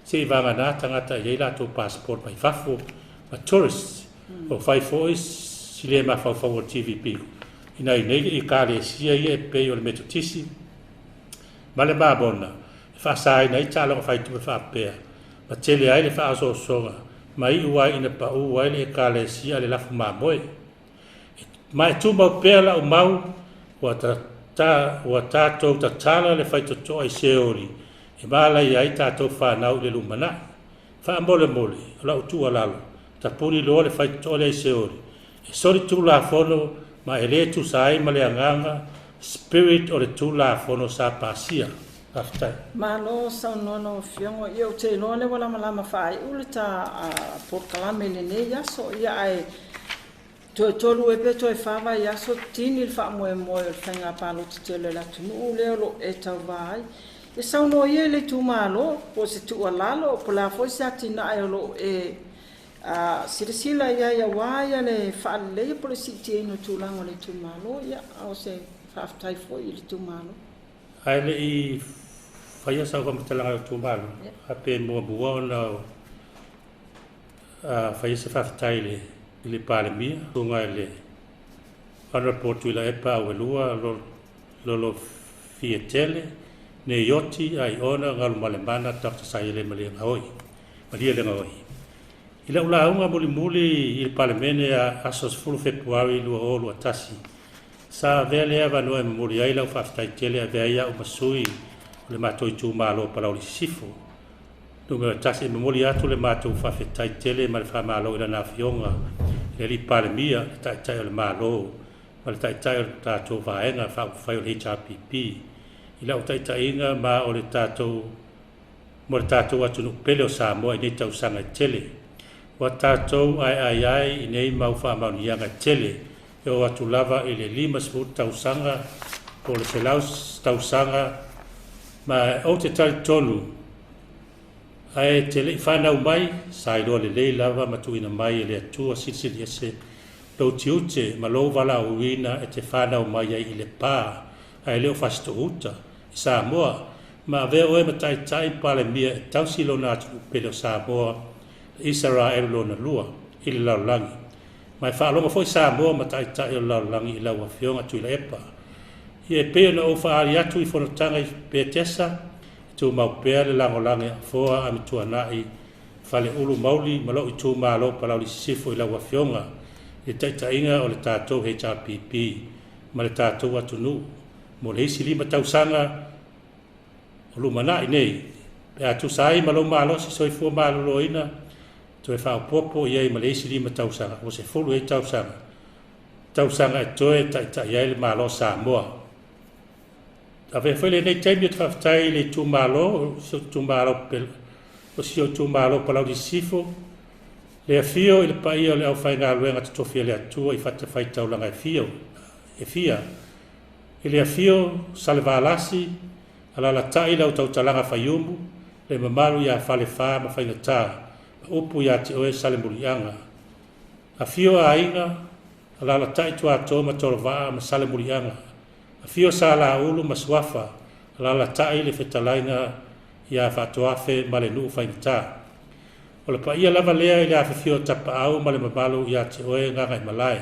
Speaker 2: se i vagana tagata e i ai latou passport mai fafo ma tourists. O fai foi si le mafaufau o le TVP i nai nei ekalesia ia e pei o le Metotisi ma le Mamona e faasaina ai taaloga faitupe faapea ma tele ai le faaosoosoga ma iu ai ina pau ai le ekalesia a le lafu mamoe. Ma e tumau pea lau mau, ua, ta, ta, ua tatou tatala le faitotoa i Seoli e mālaia ai tatou fanau i le lumanai. Faamolemole, o lau tuualalo, tapuni loa le faitotoa lea i Seoli, e soli Tulafono ma e le tusa ai ma le agaga, spirit, o le Tulafono sa pasia. Faafetai.
Speaker 1: Malo saunoa lau Afioga. Ia ou te iloa lea ua lamalama faaiu le ta polokalame i lenei aso. Ia ae Toe tolu ea pe toe fa vaiaso tini le faamoemoe o le faiga palota tele a le atunuu lea o lo o e tauva ai. Ia saunoa ia i le itumalo, po o se tuualalo, po o le a foi se atinae o lo o e silasila i ai aua le faaleleia po o le siitiaina o tulaga o le itumalo. Ia, a o se faafetai foi i le itumalo.
Speaker 2: Ae le i faia sau faamatalaga i le itumalo, a pe muamua ona faia se faafetai i le Palemia, susuga i le Honourable Tuilaepa Auelua Lolofiatele Neioti Aiona Galumalemana Dr. Saele Malielegaoi. I lau lauga mulimuli i le Palemene aso 10 Fepuari 2021, sa avea lea avanoa e momoli ai lau faafetai tele e avea ai au ma sui o le matou itumalo o Palauli Sisifo numera 1, e momoli atu le matou faafetai tele ma le faamalo i lana Afioga i le Alii Palemia, le Taitai o le Malo ma le Taitai o le tatou Vaega Faaupufai o le HRPP i lau taitaiga ma o le tatou mo le tatou atunuu pele o Samoa i nei tausaga e tele. Ua tatou aeae ai i nei mau faamaoniaga e tele e oo atu lava i le 50 tausaga po o le 100 tausaga, ma ou te talitonu ae te le i fanau mai, sa iloa lelei lava ma tuuina mai e le Atua Silisili Ese lou tiute ma lou valaauina e te fanau mai ai i Lepa ae le o Fasitoo-uta i Samoa, ma avea oe ma taitai Palemia e tausi lona atunuu pele o Samoa, le Isaraelu lona lua, i le lalolagi. Ma e faalogo foi Samoa ma taitai o le lalolagi i lau Afioga Tuilaepa. Ia e pei ona ou faaali atu i fonotaga i Petesa, e tumau pea le lagolago a Afoa Amituanai Faleulu Mauli ma lou itumalo Palauli Sisifo i lau Afioga i le taitaiga o le tatou HRPP ma le tatou atunuu mo le isi 5 tausaga o lumanai nei, pe a tusa ai ma lou malosi soifua maloloina, toe faaopoopo i ai ma le isi 5 tausaga, ua 10 ai tausaga e toe taitai ai le Malo o Samoa. Avea foi lenei taimi ou te faafetai i le itumalo, o si ou itumalo Palauli Sisifo, le afio i le paia o le aufaigaluega totofi a le Atua i fatafaitaulaga e fia, i le afio Salevalasi, alaalatai lau tautalaga Faiumu, le mamalu ia Falefa ma Faigata, ma upu ia te oe Salemuliaga. Afio aiga, alaalatai Tuato ma Tolovaa ma Salemuliaga, afio Salaulu ma Suafa, alaalatai le fetalaiga ia Faatoafe ma le nuu Faigata. O le paia lava lea i le afifio o Tapaau ma le mamalu ia te oe Gagaimalae.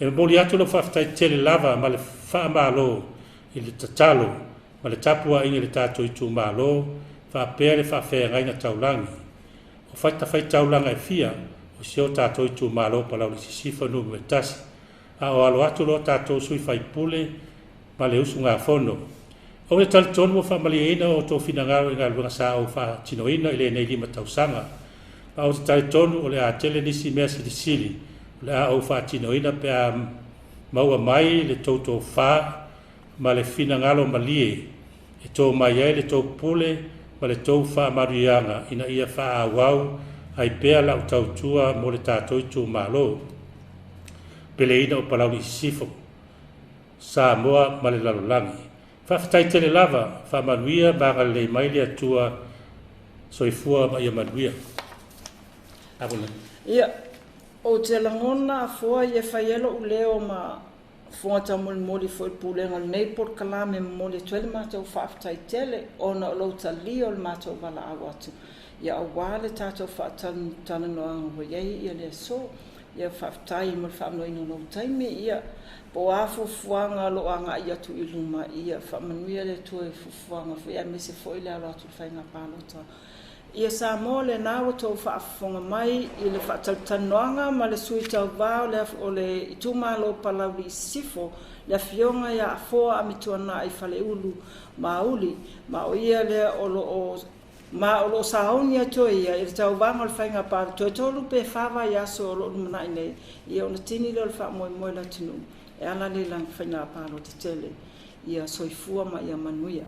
Speaker 2: E momoli atu lau faafetai tele lava ma le faamalo i le tatalo ma le tapuaiga i le tatou itumalo faapea le faafeagaiga taulagi o fatafaitaulaga e fia o si o tatou itumalo Palauli Sisifo numera 1, a o alo atu lo tatou sui faipule ma le usugafono. Ou te talitonu ua faamalieina o outou finagalo i galuega sa ou faatinoina i lenei 5 tausaga, ma ou te talitonu o le a tele nisi mea silisili o le a ou faatinoina pe a maua mai le tou tofa ma le finagalo malie e tō mai ai le tou pule ma le tou faamanuiaga ina ia faaauau ai pea lau tautua mo le tatou itumalo peleina o Palauli Sisifo, Samoa ma le lalolagi. Faafetai tele lava, faamanuia ma agalelei mai le Atua, soifua ma ia manuia.
Speaker 1: Ia, ou te lagona Afoa ia fai ai lou leo ma fofoga taumolimoli foi i le pulega o lenei polokalame e momoli atu ai le matou faafetai tele ona o lou talia o le matou valaau atu, ia aua le tatou faatalatalanoaga ua i ai ia le aso. Ia faafetai mo le faamaloina o lou taimi, ia po o a fuafuaga o lo o agai atu i luma, ia faamanuia le Atua i fuafuaga foi aemaise foi le alo atu i le faiga palota. Ia Samoa, lena ua tou faafofoga mai i le faatalatalanoaga ma le sui tauva o le itumalo Palauli i Sisifo, le Afioga ia Afoa Amituanai Faleulu Mauli, ma o ia lea o lo o ma o lo o sauni atu ai ia i le tauvaga o le faiga palota toe 3 pe 4 vaiaso o lo o lumanai nei, ia ona tini lea o le faamoemoe i le atunuu e ala lea i lana faiga palota tele. Ia soifua ma ia manuia.